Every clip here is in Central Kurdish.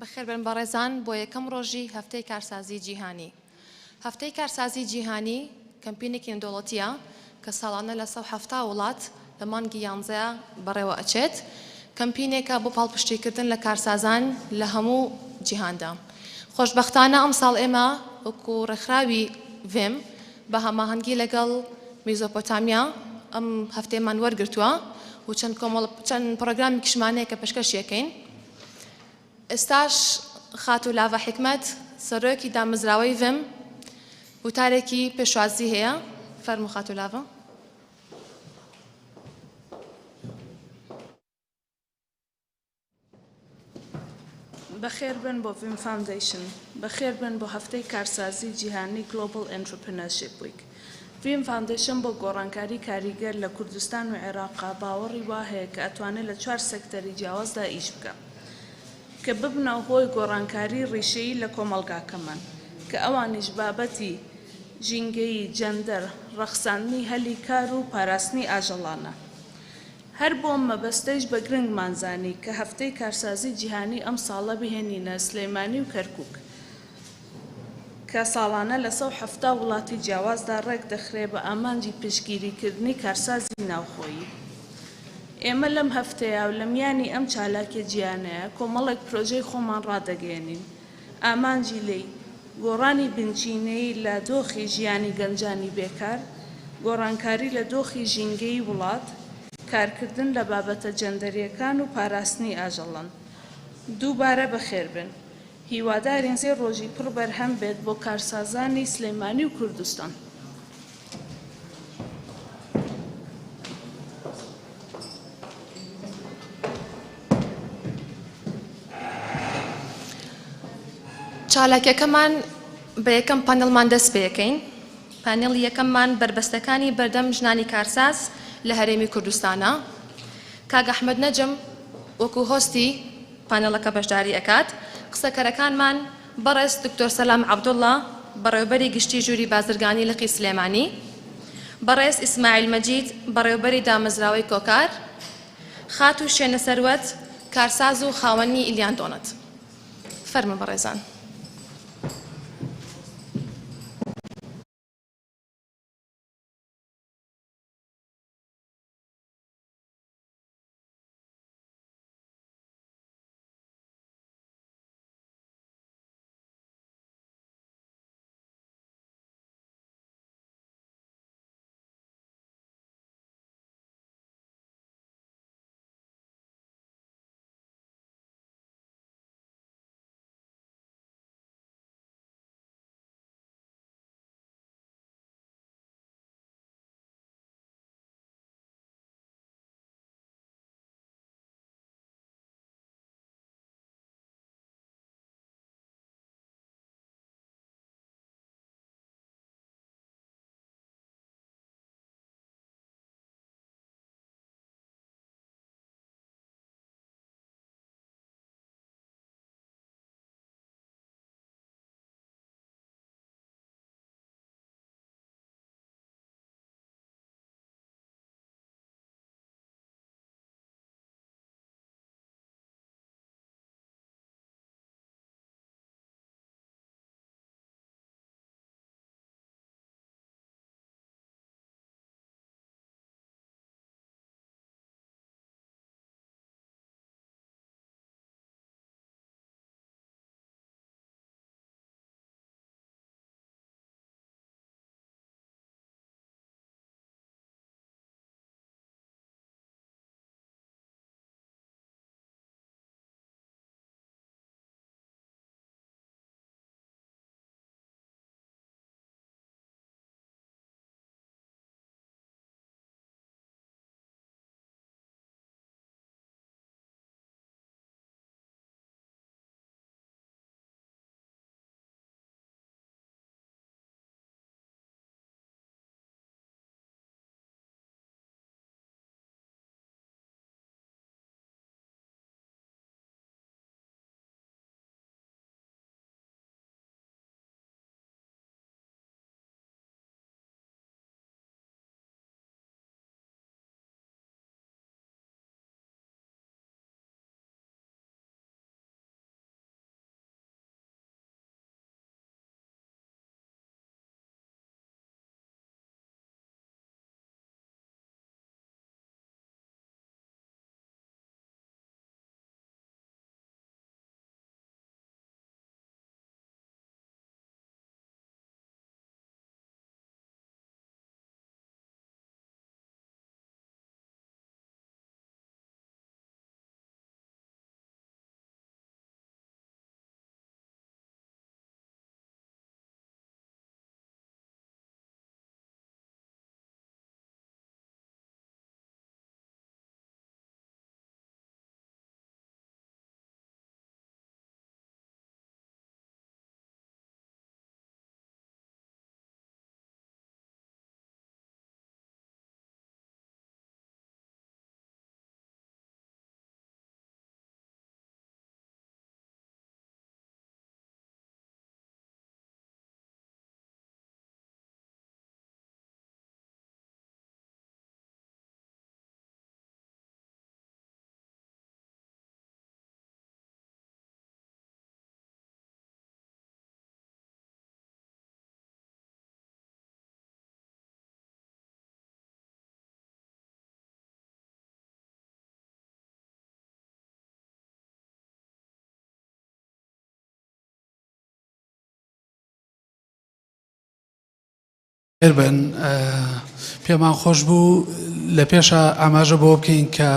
بەخێربێن بەڕێزان بۆ یەکەم ڕۆژی هەفتەی کارسازی جیهانی. هەفتەی کارسازی جیهانی کەمپینێکی نێودەوڵەتییە کە ساڵانە لە 170 وڵات لە مانگی یانزەیا بەڕێوە ئەچێت. کەمپینێکە بۆ پاڵپشتیکردن لە کارسازان لە هەموو جیهاندا. خۆشبەختانە ئەمساڵ ئێمە وەکو ڕێکخراوی ڤێم بە هەماهەنگی لەگەڵ میزۆپۆتامیا ئەم هەفتەیەمان وەرگرتووە و چەند کۆمەڵ چەند پڕۆگرامێکیشمان هەیە کە پێشکەشی ئەکەین. ئێستاش خاتوو لاڤە حیکمەت، سەرۆکی دامەزراوەی ڤم، وتارێکی پێشوازی هەیە. فەرموو خاتوو لاڤە. بەخێربێن بۆ ڤیم فاوندەیشن، بەخێربێن بۆ هەفتەی کارسازی جیهانی Global Entrepreneurship Week. ڤیم فاوندەیشن بۆ گۆڕانکاری کاریگەر لە کوردستان و عێراقا باوەڕی وا هەیە کە ئەتوانێت لە چوار سێکتەری جیاوازدا ئیش بکا کە ببنە هۆی گۆڕانکاری ڕیشەیی لە کۆمەڵگاکەمان کە ئەوانیش بابەتی ژینگەیی، جەندەر، ڕەخساندنی هەلی کار و پاراستنی ئاژەڵانە. هەر بۆم مەبەستەیش بە گرنگمان زانی کە هەفتەی کارسازی جیهانی ئەمساڵە بهێنینە سلێمانی و کەرکوک کە ساڵانە لە 170 وڵاتی جیاوازدا ڕێکدەخرێ بە ئامانجی پشتگیریکردنی کارسازی ناوخۆیی. ئێمە لەم هەفتەیە و لە میانی ئەم چالاکیە جیانەیە کۆمەڵێک پرۆژەی خۆمان ڕادەگەیەنین ئامانجی لێی گۆڕانی بنچینەیی لە دۆخی ژیانی گەنجانی بێکار، گۆڕانکاری لە دۆخی ژینگەیی وڵات، کارکردن لە بابەتە جەندەرییەکان و پاراستنی ئاژەڵان. دووبارە بەخێربێن. هیوادارین سێ ڕۆژی پڕ بەرهەم بێت بۆ کارسازانی سلێمانی و کوردستان. چالاکیەکەمان بە یەکەم پانێڵمان دەست پێەکەین. پانێڵی یەکەممان بەربەستەکانی بەردەم ژنانی کارساز لە هەرێمی کوردستانە. کاک ئەحمەد نەجم وەکو host ی پانێڵەکە بەشداری ئەکات. قسەکەرەکانمان بەڕێز دکتۆر سەلام عەبدوڵا بەڕێوبەری گشتی ژووری بازرگانی لقی سلێمانی، بەڕێز ئیسماعیل مەجید بەڕێوبەری دامەزراوەی کۆکار، خاتوو شێنە سەروەت کارساز و خاوەنی ئیلیان دۆنەت. فەرموون بەڕێزان. بن. پێمان خۆش بوو لە پێشا ئاماژە بەوە بکەین کە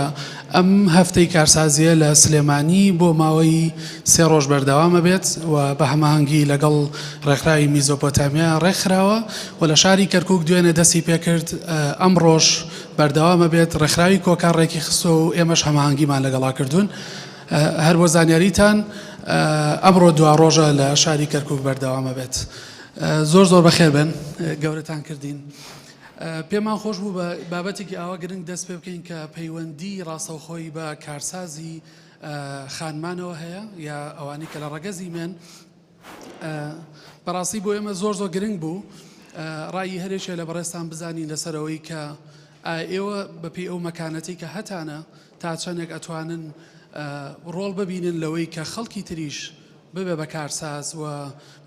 ئەم هەفتەی کارسازییە لە سلێمانی بۆ ماوەی سێ ڕۆژ بەردەوامە بێت و بە هەماهەنگی لەگەڵ ڕێکخراوی میزۆپۆتامیا ڕێکخراوە و لە شاری کەرکوک دوێنێ دەستی پێکرد، ئەمڕۆش بەردەوامە بێت، ڕێکخراوی کۆکار ڕێکی خستووە و ئێمەش هەماهەنگیمان لەگەڵا کردوون. هەر بۆ زانیاریتان ئەمڕۆ دوا ڕۆژە لە شاری کەرکوک بەردەوامە بێت. زۆر زۆر بەخێر بێن، گەورەتان کردین. پێمان خۆش بوو بە بابەتێکی ئاوا گرنگ دەست پێ بکەین کە پەیوەندی ڕاستەوخۆی بە کارسازی خانمانەوە هەیە یا ئەوانەی کە لە ڕەگەزی مێن. بەڕاستی بۆ ئێمە زۆر زۆر گرنگ بوو ڕایی هەرێکێ لە بەڕێزتان بزانین لەسەر ئەوەی کە ئێوە بەپێی ئەو مەکانەتی کە هەتانە تا چەندێک ئەتوانن ڕۆڵ ببینن لەوەی کە خەڵکی تریش ببێ بە کارساز و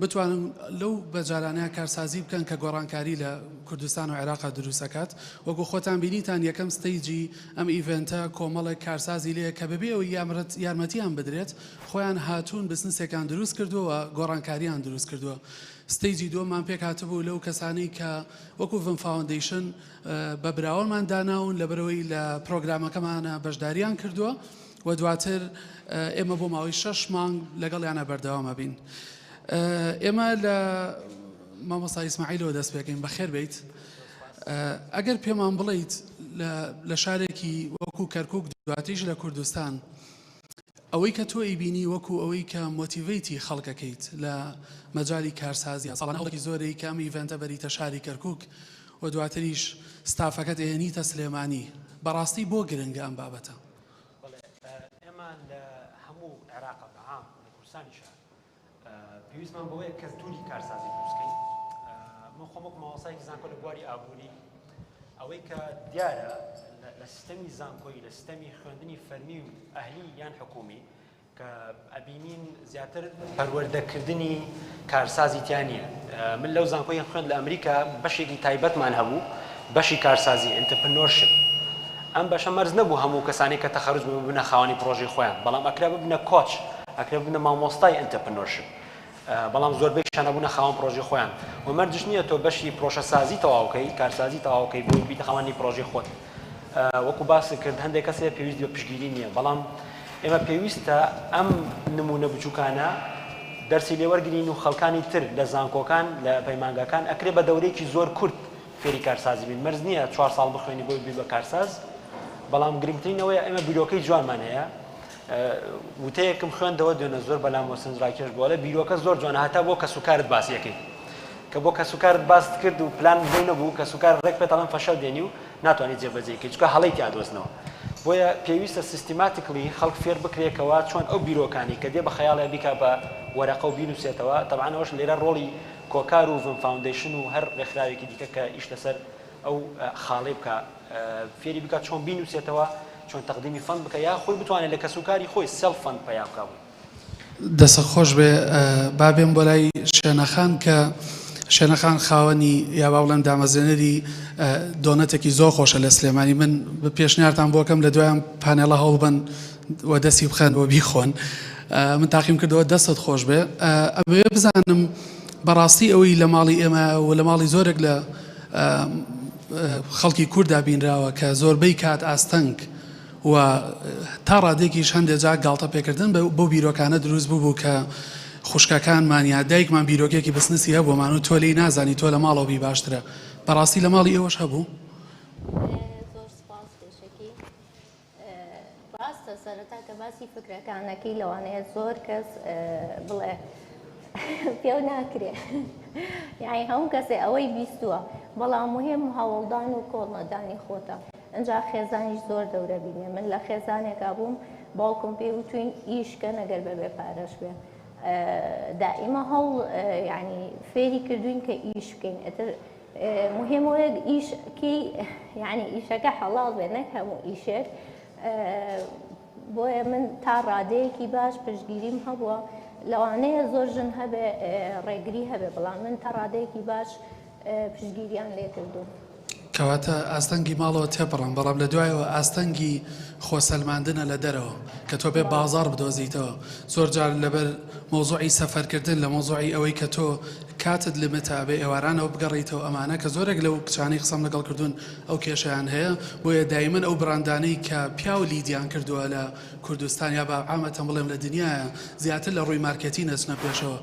بتوانن لەو بەجارانەیە کارسازی بکەن کە گۆڕانکاری لە کوردستان و عێراقا دروست ئەکات. وەکو خۆتان بینیتان یەکەم stage ی ئەم event ە کۆمەڵێک کارسازی لێیە کە بەبێ ئەوەی یارمەتیان بدرێت خۆیان هاتوون بزنسێکان دروست کردووە و گۆڕانکاریان دروست کردووە. stage ی دووەممان پێکهاتبوو لەو کەسانەی کە وەکو ڤم فاوەندەیشن بە براوەمان داناون لەبەرئەوەی لە پرۆگرامەکەمانە بەشداریان کردووە و دواتر ئێمە بۆ ماوەی شەش مانگ لەگەڵیانە بەردەوام ئەبین. ئێمە لە مامۆستا ئیسماعیلەوە دەست پێکەین، بەخێر بیت. ئەگەر پێمان بڵیت لە شارێکی وەکو کەرکوک دواتریش لە کوردستان ئەوەی کە تۆ ئەیبینی وەکو ئەوەی کە motivate ی خەڵکەکەیت لە مەجالی کارسازی ساڵانە هەوڵێکی زۆرەی کە ئەم event ە بەریتە شاری کەرکوک و دواتریش ستافەکەت ئەیەنیتە سلێمانی بەڕاستی بۆ گرنگە ئەم بابەتە؟ بەڵێ ئێمە لە هەموو عێراقە بە عام لە کوردستانیشە پێویستمان بەوەیە کەلتوری کارسازی دروست کەین. من خۆم وەک مامۆستایەکی زانکۆ لە بواری ئابووری ئەوەی کە دیارە لە سیستەمی زانکۆیی لە سیستەمی خوێندنی فەرمی و ئەهلی یان حکومی کە ئەبینین زیاتر پەروەردەکردنی کارسازی تیا نییە. من لەو زانکۆی خوێند لە ئەمریکا بەشێکی تایبەتمان هەبوو بەشی کارسازی Entrepreneurship ئەم بەشە مەرج نەبوو هەموو کەسانێک کە تەخەروج ببن ببنە خاوەنی پڕۆژەی خۆیان بەڵام ئەکرا ببنە coach ئەکرا ببنە مامۆستای Entrepreneurship بەڵام زۆربەیشیان ئەبوونە خاوەن پڕۆژەی خۆیان و مەرجش نییە تۆ بەشی پرۆشەسازی تەواوکەی کارسازی تەواوکەی بۆی بیتە خاوەنی پڕۆژەی خۆت وەکو باست کرد هەندێک کەس هەیە پێویستی بە پشتگیری نییە بەڵام ئێمە پێویستە ئەم نمونە بچووکانە دەرسی لێوەرگین و خەڵکانی تر لە زانکۆکان لە پەیمانگاکان ئەکرێ بە دەورەیەکی زۆر کورت فێری کارسازی بین مەرج نییە چوار ساڵ بخوێنی بۆی بی بە کارساز بەڵام گرنگترین ئەوەیە ئێمە بیرۆکەی جوانمان هەیە وتەیەکم خوێندەوە دوێنە زۆر بەلامەوە سەرنجڕاکێش بوو ئەڵێ بیرۆکە زۆر جوانە هەتا بۆ کەسوکارت باسی ئەکەی کە بۆ کەسوکارت باست کرد و پلان بۆی نەبوو کەسوکار ڕێک پێت ئەڵێن فەشەل دێنی و ناتوانانی جێبەجێی کەی چونکە هەڵەی تیا دۆزنەوە بۆیە پێویستە systematically خەڵک فێر بکرێ کەوا چۆن ئەو بیرۆکانی کە دێ بە خەیاڵیا بیکا بە وەرەقە و بینوسێتەوە تەبعەن ئەوەش لێرە ڕۆڵی کۆکار و ڤم فاوندەیشن و هەر ڕێکخراوێکی دیکە کە ئیش لەسەر ئەو خاڵەی بکا فێری بکا چۆن بینوسێتەوە چۆن تەقدیمی fund بکا یا خۆی بتوانێت لە کەسوکاری خۆی self fund پەیا بکا بۆی. دەست خۆش بێ با بێم بۆ لای شێنە خان کە شێنە خان خاوەنی یا با بڵێم دامەزرێنەری دۆنەتێکی زۆر خۆشە لە سلێمانی من پێشنیارتان بۆ کەم لە دوای ئەم پانێڵە هەوڵ بەن و دەستی بخەن و بیخۆن من تاقیم کردەوە دەستت خۆش بێ ئەمەوێ بزانم بەڕاستی ئەوەی لە ماڵی ئێمە و لە ماڵی زۆرێک لە خەڵکی کورددا بینراوە کە زۆربەی کات ئاستەنگ و تا ڕادەیەکیش هەندێ جار گاڵتە پێکردن بەو بیرۆکانە دروست بووبوو کە خوشکەکانمان یا دایکمان بیرۆکێکی بزنسی هەبوومان و تۆ لێی نازانی تۆ لە ماڵەوە بی باشترە بەڕاستی لە ماڵی ئێوەش هەبوو؟ زۆر سوپاس پێشەکی ڕاستە سەرەتا کە باسی فکرەکانەکەی لەوانەیە زۆر کەس بڵێ پێو ناکرێ یعنی هەموو کەسێ ئەوەی بیستووە بەڵام مهم هەوڵدان و کۆڵنەدانی خۆتە ئەجا خێزانیش زۆر دەورە بینێ من لە خێزانێکا بووم باوکم پێی وتوین ئیش کەن ئەگەر بەبێ پارەش بێ دائیمە هەوڵ یعنی فێری کردوین کە ئیش بکەین ئەتر مهم ئەوەیە ئیش کەی یعنی ئیشەکە حەڵاڵ بێ نەک هەموو ئیشێک بۆیە من تا ڕادەیەکی باش پشتگیریم هەبووە لەوانەیە زۆر ژن هەبێ ڕێگری هەبێ بەڵام من تا ڕادەیەکی باش پشتگیریان لێ کردووم. کەواتە ئاستەنگی ماڵەوە تێپەڕاند، بەڵام لە دوایەوە ئاستەنگی خۆسەلماندنە لە دەرەوە کە تۆ بێ بازاڕ بدۆزیتەوە. زۆر جار لەبەر مەوزوعی سەفەرکردن، لە مەوزوعی ئەوەی کە تۆ کاتت limit ە ئەبێ ئێوارانەوە بگەڕێیتەوە ئەمانە کە زۆرێک لەو کچانەی قسەم لەگەڵ کردوون ئەو کێشەیان هەیە بۆیە دایمەن ئەو براندانەی کە پیاو lead یان کردووە لە کوردستان یا با عامەتەن بڵێم لە دنیایا زیاتر لە ڕووی مارکێتین ئەچنە پێشەوە.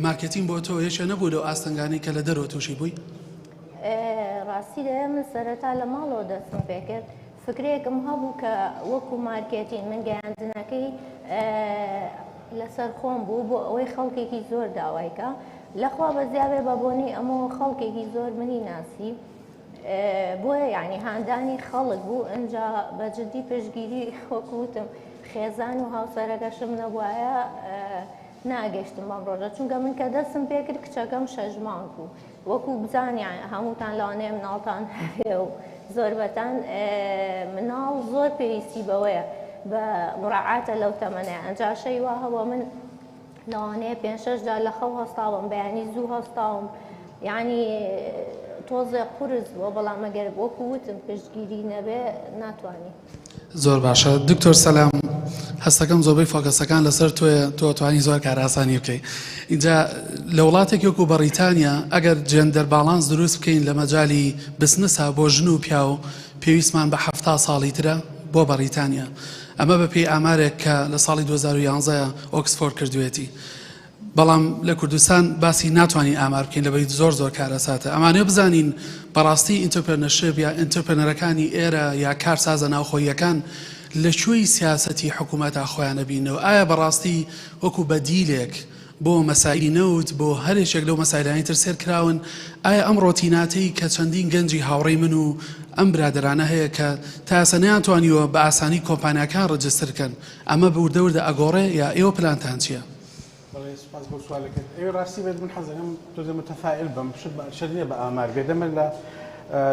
مارکێتین بۆ تۆ یەکێ نەبوو لەو ئاستەنگانەی کە لە دەرەوە تووشی بووی؟ ڕاستی دەوێ من سەرەتا لە ماڵەوە دەستم پێکرد فکرەیەکم هەبوو کە وەکو مارکێتین من گەیاندنەکەی لەسەر خۆم بوو بۆ ئەوەی خەڵکێکی زۆر داوای کە لەخوا بەزیاێ بە بۆنەی ئەمەوە خەڵکێکی زۆر منی ناسی بۆیە یعنی هاندانی خەڵک بوو ئەجا بە جدی پشتگیری وەکو وتم خێزان و هاوسەرەکەشم نەبوایە ناگەشتم بەم ڕۆژە چونکە من کە دەستم پێکرد کچەکەم شەش مانگ بوو وەکو بزان هەمووتان لەوانەیە مناڵتان هەبێ و زۆربەتان مناڵ زۆر پێویستی بەوەیە بە مڕعاتە لەو تەمەنەیە ئەنجا شەی وا هەبووە من لەوانەیە پێ شەش جار لە خەو هەستاوم بەیانی زوو هەستاوم یعنی تۆزێ قورس بووە بەڵام ئەگەر وەکو وتم پشتگیری نەبێ ناتوانی. زۆر باشە دکتۆر سەلام هەستەکەم زۆربەی focus ەکان لەسەر تۆیە تۆ توانی زۆر کارئاسانی بکەی ئینجا لە وڵاتێکی وەکو بەڕیتانیا ئەگەر gender balance دروست بکەین لە مەجالی بزنسا بۆ ژن و پیاو پێویستمان بە 70 ساڵی ترە بۆ بەڕیتانیا ئەمە بە پێی ئامارێک کە لە ساڵی 2011 ئۆکسفۆرد کردوێتی بەڵام لە کوردستان باسی ناتوانین ئامار بکەین لەبەری زۆر زۆر کارەساتە ئەمانەوێ بزانین بەڕاستی entrepreneurship یا entrepreneur ەکانی ئێرە یا کارسازە ناوخۆییەکان لە کوێی سیاسەتی حکوومەتا خۆیان ئەبیننەوە ئایا بەڕاستی وەکو بەدیلێک بۆ مەسایلی نەوت بۆ هەر یەکێک لەو مەسایلانەی تر سێر کراون ئایا ئەم ڕۆتیناتەی کە چەندین گەنجی هاوڕێی من و ئەم برادەرانە هەیە کە تا ئێستا نەیانتوانیوە بە ئاسانی کۆمپانیاکان register کەن ئەمە وردە وردە ئەگۆڕێ یا ئێوە پلانتان چیە؟ بەڵێ سوپاس بۆ سوالەکەت. ئەوی ڕاستی بێت من حەزەکەم تۆزێ متفائل بم، شت بە شت نییە بە ئامار بێت. ئێمە لە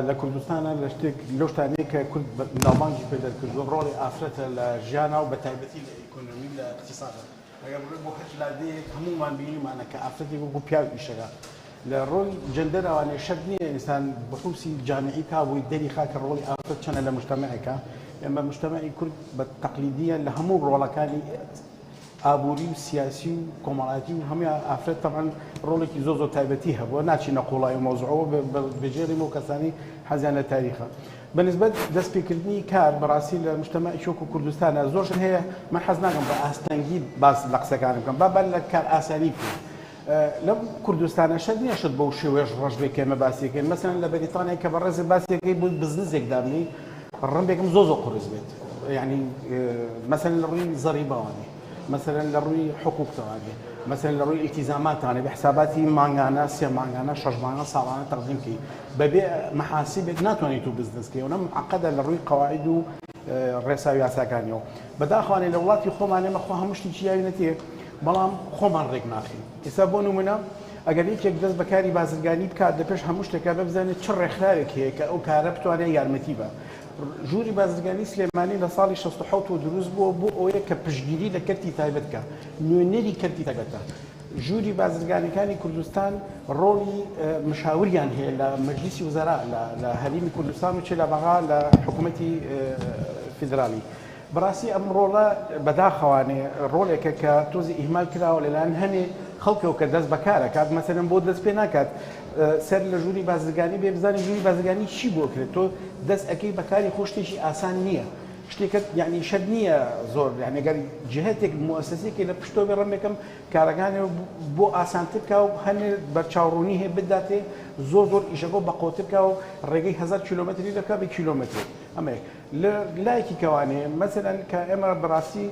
لە کوردستانە لە شتێک لەو شتانەی کە کورد ناوبانگی پێ دەرکردووە ڕۆڵی ئافرەتە لە ژیانا و بە تایبەتی لە ئیکۆنۆمی لە ئیقتیسادا. ئەگەر بڕۆی بۆ هەر لادێیەک هەموومان بینیومانە کە ئافرەتێک وەکوو پیاو ئیشەکا. لە ڕووی جێندەرەوانێ شەرت نییە ئینسان بحوسی جامیعی کا بۆی دەری خا کە ڕۆڵی ئافرەت چەنە لە مجتەمەعێکا. ئێمە مجتەمەعی کورد بە تەقلیدییە لە هەموو ڕۆڵەکانی ئابووری و سیاسی و کۆمەڵایەتی و هەموویان ئافرەت تەبعەن ڕۆڵێکی زۆر زۆر تایبەتی هەبووە ناچینە قوڵایی مەوزوعەوە بەجێڵیم و کەسانی حەزیان لە تاریخە بە نسبەت دەستپێکردنی کار بەڕاستی لە مجتەمەعێکی وەکو کوردستانە زۆر شت هەیە من حەز ناکەم بە ئاستەنگی باس لە قسەکانم بکەم با با لە کار ئاسانی بکەین لەم کوردستانە شەرت نییە شت بەو شێوەیەش ڕەش بێ کە ئێمە باسی ئەکەین مەسەلەن لە بەریتانیا کە بەڕێزت باسی ئەکەی بۆ بزنسێک دابنێی ڕەنبێکم زۆر زۆر قورس بێت یعنی مەسەلەن لە ڕووی زەریبەوانێ مەسەلەن لە ڕووی حقوقتەوانێ مەسەلەن لە ڕووی ئیلتیزاماتانێ بە حساباتی مانگانە سێ مانگانە شەش مانگە ساڵانە تەقدیم کەی بەبێ محاسبێک ناتوانیت تو بزنس کەی ئەوە معقدە لە ڕووی قەواعد و ڕێسا و یاساکانیەوە بەداخوانێ لە وڵاتی خۆمان ئێمە خۆ هەموو شتێکی یاوینەتێ بەڵام خۆمان ڕێک ناخەین. ئێستا بۆ نموونە ئەگەر یەکێک دەست بە کاری بازرگانی بکات لە پێش هەموو شتێکا بێ بزانێت چ ڕێکخراوێک هەیە کە ئەو کارە بتوانێت یارمەتی بە. ژووری بازرگانی سلێمانی لە ساڵی 67 وە دروست بووە بۆ ئەوەیە کە پشتگیری لە کەرتی تایبەت بکا، نوێنەری کەرتی تایبەتە. ژووری بازرگانەکانی کوردستان ڕۆڵی مشاوریان هەیە لە مەجلیسی وزەرا لە هەرێمی کوردستان و چ لە بەغا لە حکوومەتی فیدراڵی. بەڕاستی ئەم ڕۆڵە بەداخەوانێ ڕۆڵێکە کە تۆزی ئیهمال کراوە لەلایەن هەنێ خەڵکەوە کە دەست بەکارە کات مەسەلەن بۆ دەست پێ ناکات سەر لە ژووری بازرگانی بێ بزانێ ژووری بازرگانی چی بۆ کرێت تۆ دەست ئەکەی بەکاری خۆ شتێکی ئاسان نییە شتێکت یعنی شەر نییە زۆر یعنی گەر جهتێک موسسەیەکی لە پشتۆ بێ ڕەمێکم کارەکانی بۆ ئاسانتر کا و هەنێ بەرچاوڕوونی هەیە بداتێ زۆر زۆر ئیشەکە بەقۆتر کا و ڕێگەی 1000 کیلۆمەتری دەکا بە کیلۆمەترێک ئەمەیە لە لایەکی کەوانێ مەسەلەن کە ئێمە بەڕاستی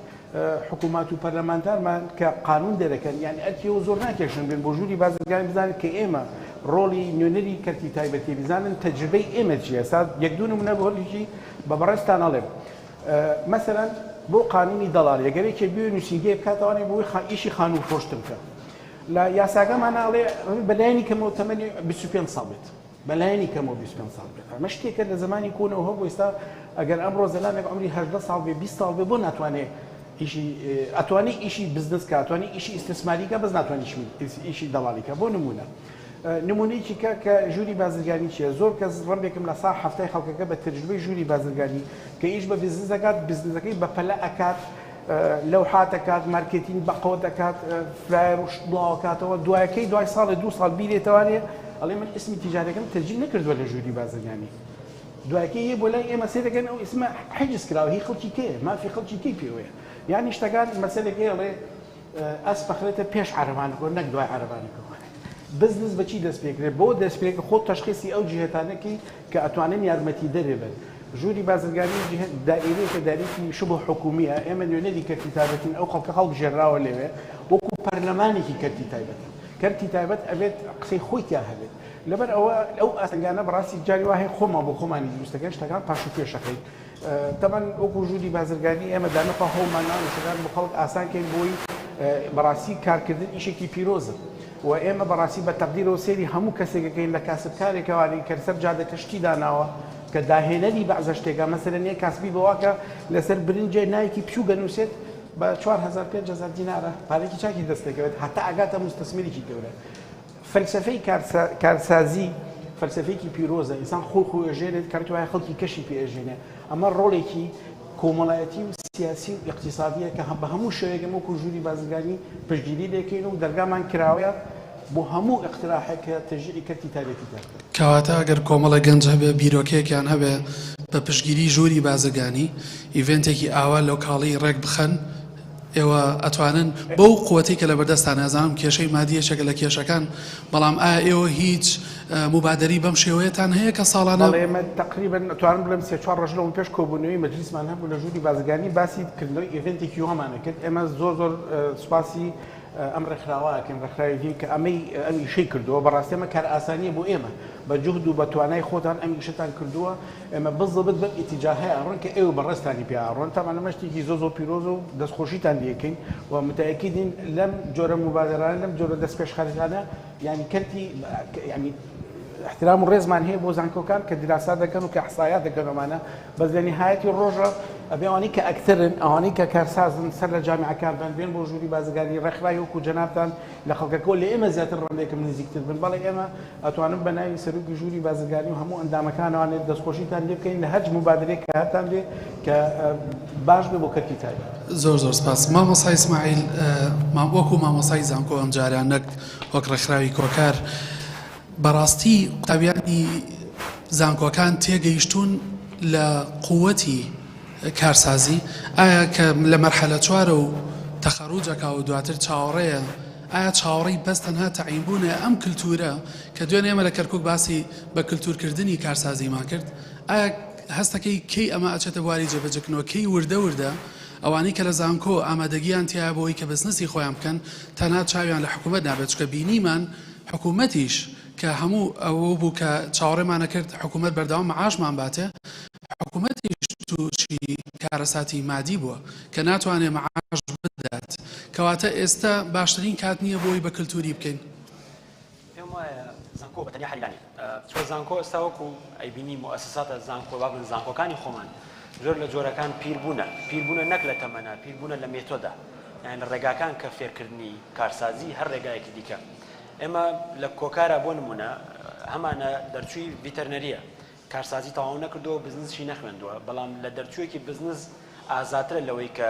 حکوومەت و پەرلەمانتارمان کە قانون دەرەکەن یان ئەرکی ئەوە زۆر ناکێشن بێن بۆ ژووری بازرگانی بزانن کە ئێمە ڕۆڵی نوێنەری کەرتی تایبەتی بزانن تەجربەی ئێمە چییە سا یەک دوو نمونە بۆ هەرێکی بە بەڕێزتان ئەڵێم مەسەلەن بۆ قانونی دەڵاڵی ئەگەر یەکێک بێ نووسینگەیە بکاتەوانێ بۆی ئیشی خانوو فرۆشتن بکە لە یاساکەمان ئەڵێ بەلایەنی کەمەوە تەمەنی 25 ساڵ بێت بەلایەنی کەمەوە 25 ساڵ بێت. ئەمە شتێکە لە زەمانی کۆنەوە هەبوو، ئێستا ئەگەر ئەمڕۆ زەلامێک عومری 18 ساڵ بێ 20 ساڵ بێ بۆ ناتوانێ ئیشی ئەتوانێ ئیشی بزنس کا ئەتوانێ ئیشی ئیستیسماری کا بەس ناتوانێ ئیشی دەڵاڵی کا بۆ نموونە. نمونەیەکی کە کە ژووری بازرگانی چیە زۆر کەس ڕەنبێکم لە سا حەفتای خەڵکەکە بە تەجروبەی ژووری بازرگانی کە ئیش بە بزنس دەکات بزنسەکەی بە پەلە ئەکات لەوحات ئەکات مارکێتینگ بە قەوەت ئەکات flyer و شت بڵاو ئەکاتەوە دوایەکەی دوای ساڵێ دوو ساڵ بیرێتەوانێ ئەڵێ من ئیسمی تیجارەکەم تەسجیل نەکردووە لە ژووری بازرگانی دوایەکەی یە بۆ لای ئێمە سێرەکەن ئەو ئیسمە حیجز کراوە هی خەڵکی کێیە مافی خەڵکی کەی پێوەیە یانی شتەکان مەسەلێک هەیە ئەڵێ ئەسپ ئەخرێتە پێش عەرەبانەکەوە نەک دوای عەرەبانەکەوە. بزنس بە چی دەست پێکرێت؟ بەوە دەست پێ کە خۆت تەشخیسی ئەو جیهەتانە کەی کە ئەتوانن یارمەتیدەرێ بن. ژووری بازرگانی جیهە دائیرەیەکە دائیرەیەکی شبه حکومییە، ئێمە نوێنەری کەرتی تایبەتین، ئەو خەڵکە هەڵبژێرراوە لەوێ وەکوو پەرلەمانێکی کەرتی تایبەتە. کەرتی تایبەت ئەبێت قسەی خۆی تیا هەبێت. لەبەر ئەوە ئەو ئاستەنگانە بەڕاستی جاری وا هەیە خۆمان بۆ خۆمانی دروست دەکەین، شتەکان پاش و پێش ئەخەین. تەبعەن وەکو ژووری بازرگانی ئێمە دانەخوا هەوڵمان ناوە ئیشەکان بۆ خەڵک ئاسان کەین بۆی بەڕاستی کارکردن ئیشێکی پیرۆزە و ئێمە بەڕاستی بە تەقدیرەوە سەیری هەموو کەسێک ئەکەین لە کاسبکارێکەوانی کە سەر جادەکە شتی داناوە کە داهێنەری بەعزە شتێکە مەسەلەن یەک کاسبی بەواکە لەسەر برنجێ نایکی بچووک ئەنووسێت بە 4000 5000 دینارە پارێکی چاکی دەست دەکەوێت هەتا ئەگاتە موستەسمیرێکی گەورە فەلسەفەی کارسازی فەلسەفەیەکی پیرۆزە، ئینسان خۆی خۆی ئەژێنێت کە وایە خەڵکی کەشی پێ ئەژێنێ، ئەمە ڕۆڵێکی کۆمەڵایەتی و سیاسی و ئیقتیسادیە کە بە هەموو شێوەیەک ئێمە وەکو ژووری بازرگانی پشتگیری لێکەین و دەرگامان کراوەیە بۆ هەموو ئیقتراحێک کە تەشجیعی کەرتی تایبەتی تیا بکات. کەواتە ئەگەر کۆمەڵێک گەنج هەبێ بیرۆکەیەکیان هەبێ بە پشتگیری ژووری بازرگانی event ێکی ئاوا local ی ڕێک بخەن، ئێوە ئەتوانن بەو قوەتەی کە لەبەردەستانە، ئەزانم کێشەی مادی یەکێکە لە کێشەکان، بەڵام ئایا ئێوە هیچ موبادەری بەم شێوەیەتان هەیە کە ساڵانە؟ بەڵێ ئێمە تەقریبەن ئەتوانم بڵێم سێ چوار ڕۆژ لەوە پێش کۆبوونەوەی مەجلیسمان هەبوو لە ژووری بازرگانی باسی کردنەوەی event ێکی وامان ئەکرد، ئێمە زۆر زۆر سوپاسی ئەم ڕێکخراوە ئەکەین، ڕێکخراوی ڤیم کە ئەمەی ئەم ئیشەی کردووە، بەڕاستی ئەمە کارئاسانییە بۆ ئێمە، بە جوهد و بە توانای خۆتان ئەم ئیشەتان کردووە، ئێمە بزبت بەم ئیتیجاهەیا ئەڕۆین کە ئێوە بەڕێزتانی پیا ئەڕۆن، تەبعەن ئەمە شتێکی زۆر زۆر پیرۆزە و دەستخۆشیتان لێ ئەکەین و متەئەکیدین لەم جۆرە موبادەرانە لەم جۆرە دەستپێشخەریانە یانی کەرتی یانی احترام و ڕێزمان هەیە بۆ زانکۆکان کە دراسات دەکەن و کە ئەحسایات دەکەن ئەمانە بەس لە نهایەتی ڕۆژە ئەبێ ئەوانەی کە ئەکتەرن ئەوانەی کە کارسازن سەر لە جامیعەکان بن بێن بۆ ژووری بازرگانی ڕێکخراوی وەکو جەنابتان لە خەڵکەکەوە لە ئێمە زیاتر ڕەندێکم نزیکتر بن بەڵێ ئێمە ئەتوانم بە ناوی سەرۆکی ژووری بازرگانی و هەموو ئەندامەکانەوانێ دەستخۆشیتان لێ بکەین لە هەرچ موبادرەیەک کە هەتان بێ کە باش بێ بۆ کەرتی تایبەت. زۆر زۆر سپاس مامۆستا ئیسماعیل وەکو مامۆستای زانکۆ ئەمجارە نەک وەک ڕێکخراوی کۆکار بەڕاستی قوتابیانی زانکۆکان تێگەیشتوون لە قوتی کارسازی ئایا کە لە مەرحەلە چوارە و تەخەروج ئەکا و دواتر چاوەڕێیە ئایا چاوەڕێی بەس تەنها تەعین بوونە ئەم کلتورە کە دوێنێ ئێمە لە کەرکوک باسی بە کلتور کردنی کارسازیمان کرد ئایا هەستەکەی کەی ئەمە ئەچێتە بواری جێبەجێکردنەوە کەی وردە وردە ئەوانەی کە لە زانکۆ ئامادەگیان تیایە بۆ ئەوەی کە بزنسی خۆیان بکەن تەنها چاویان لە حکومەت نابێت چونکە بینیمان حکومەتیش کە هەموو ئەوە بوو کە چاوەڕێمان ئەکرد حکومەت بەردەوام مەعاشمان باتێ حکومەتیش تووشی کارەساتی مادی بووە کە ناتوانێ مەعاش بدات، کەواتە ئێستا باشترین کات نییە بۆی بە کلتوری بکەین. پێم وایە زانکۆ بە تەنیا حەلی نییە، چونکە زانکۆ ئێستا وەکو ئەیبینی موئەسەساتە زانکۆ با بڵێین زانکۆکانی خۆمان زۆر لە جۆرەکان پیر بوونە، پیر بوونە نەک لە تەمەنا، پیر بوونە لە مێتۆدا، یانی لە ڕێگاکان کە فێرکردنی کارسازی هەر ڕێگایەکی دیکە. ئێمە لە کۆکارا بۆ نموونە هەمانە دەرچووی ڤیتەرنەرییە، کارسازی تەواو نەکردووە و بزنسشی نەخوێندووە، بەڵام لە دەرچوویەکی بزنس ئازاترە لەوەی کە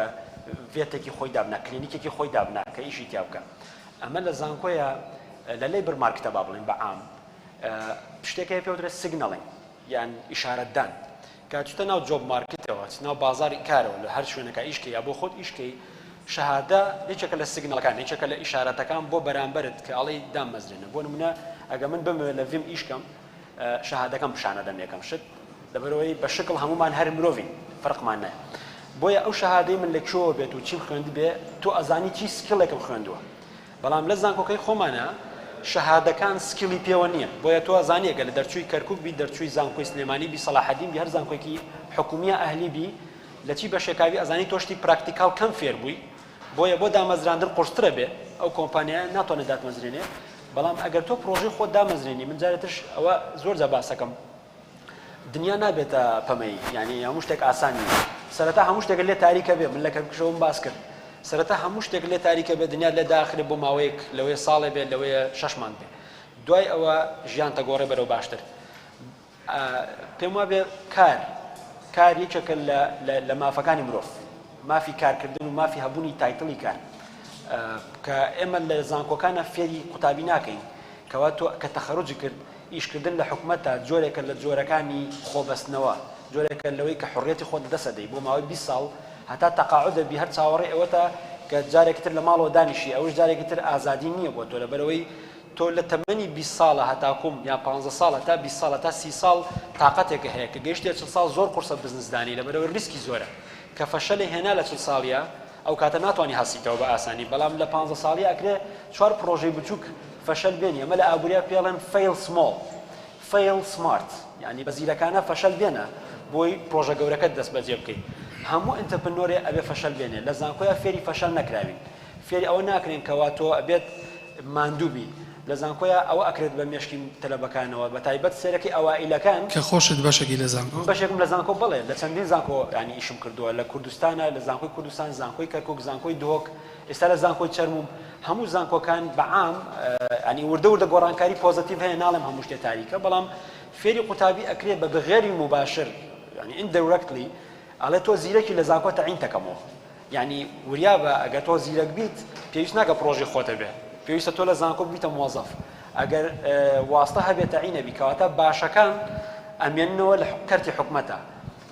vet ێکی خۆی دابنا، کلینیکێکی خۆی دابنا کە ئیشی تیا بکا. ئەمە لە زانکۆیە لە labor market ە با بڵێین بە عام شتێک هەیە پێ وترێت signaling یان ئیشارەتدان. کە چووتە ناو job market ەوە، چیتە ناو بازاڕی کارەوە لە هەر شوێنێکا ئیش کەی یا بۆ خۆت ئیش کەی، شەهادە یەکێکە لە signal ەکان، یەکێکە لە ئیشارەتەکان بۆ بەرامبەرت کە ئەڵێی داممەزرێنە. بۆ نموونە ئەگەر من بمەوێ لە ڤیم ئیش کەم، شەهادەکەم پیشانەدەم یەکەم شت لەبەرئەوەی بە شکڵ هەموومان هەر مرۆڤین فەرقمان نایە بۆیە ئەو شەهادەی من لە کوێوە بێت و چیم خوێندبێ تۆ ئەزانی چی skill ێکم خوێندووە بەڵام لە زانکۆکەی خۆمانە شەهادەکان skill ی پێوە نییە بۆیە تۆ ئەزانی ئەگەر لە دەرچووی کەرکوک بی دەرچووی زانکۆی سلێمانی بی سەلاحەدین بی هەر زانکۆیەکی حکومیە ئەهلی بی لە چی بەشێکاوی ئەزانی تۆ شتی practical کەم فێر بووی بۆیە بۆ دامەزراندن قورسترە بێ ئەو کۆمپانیایە ناتوانێت داتمەزرێنێ بەڵام ئەگەر تۆ پرۆژەی خۆت دامەزرێنی من جارێ ترش ئەوە زۆر جا باسەکەم دنیا نابێتە پەمەیی یعنی هەموو شتێک ئاسان نییە سەرەتا هەموو شتێک لێ تاریکە بێ من لە کەرکوکشەوەم باس کرد سەرەتا هەموو شتێک لێ تاریکە بێ دنیا لێ داخرێ بۆ ماوەیەک لەوەیە ساڵێ بێ لەوەیە شەش مانگ بێ. دوای ئەوە ژیانتە گۆڕێ بەرەو باشتر. پێم وابێ کار کار یەکێکە لە لە مافەکانی مرۆڤ مافی کارکردن و مافی هەبوونی title ی کار کە ئێمە لە زانکۆکانە فێری قوتابی ناکەین کەوا تۆ کە تەخەروجی کرد ئیشکردن لە حکومەتە جۆرێکە لە جۆرەکانی خۆبەستنەوە جۆرێکە لەوەی کە حڕیەتی خۆت دەست دەی بۆ ماوەی 20 ساڵ هەتا تەقاعد دەبی هەر چاوەڕێ ئەوەتە کە جارێکی تر لە ماڵەوە دانیشی ئەوش جارێکی تر ئازادی نییە بۆ تۆ لەبەرەوەی تۆ لە تەمەنی 20 ساڵە هەتاکوم یان 15 ساڵ هەتا 20 ساڵ هەتا 30 ساڵ تاقەتێکە هەیە کە گەیشتە 40 ساڵ زۆر قورسە بزنس دانی لەبەرەوەی ریسکی زۆرە کە فەشەلێ هێنا لە 40 ساڵیە ئەو کاتە ناتوانی هەستیتەوە بە ئاسانی بەڵام لە 15 ساڵی ئەکرێ چوار پرۆژەی بچووک فەشەل بێنی ئەمە لە ئابووریا پێڵێن fail small fail smart یانی بە زیرەکانە فەشەل بێنە بۆی پرۆژە گەورەکەت دەست بەجێ بکەیت هەموو entrepreneur ێ ئەبێ فەشەل بێنێ لە زانکۆیا فێری فەشەل نەکراوین فێری ئەوە ناکرێن کەوا تۆ ئەبێت ماندوو بی لە زانکۆیا ئەوە ئەکرێت بە مێشکی تەلەبەکانەوە بە تایبەت سێرەکی ئەوائیلەکان. کە خۆشت بەشێکی لە زانکۆ. من بەشێکم لە زانکۆ بەڵێ لە چەندین زانکۆ یانی ئیشم کردووە لە کوردستانە لە زانکۆی کوردستان زانکۆی کەرکوک زانکۆی دهۆک ئێستا لە زانکۆی چەرمووم هەموو زانکۆکان بە عام یانی وردە وردە گۆڕانکاری positive هەیە ناڵێم هەموو شتێ تاریکە بەڵام فێری قوتابی ئەکرێ بە بغێری مباشر یانی indirectly ئەڵێ تۆ زیرەکی لە زانکۆ تەعین تەکەمەوە یانی وریابە ئەگەر تۆ زیرەک بیت پێویست ناکە پرۆژەی خۆت هەبێ پێویستە تۆ لە زانکۆ ببیتە مۆزەف ئەگەر واستە هەبێ تەعین ئەبی کەواتە باشەکان ئەمێننەوە لە کەرتی حکومەتە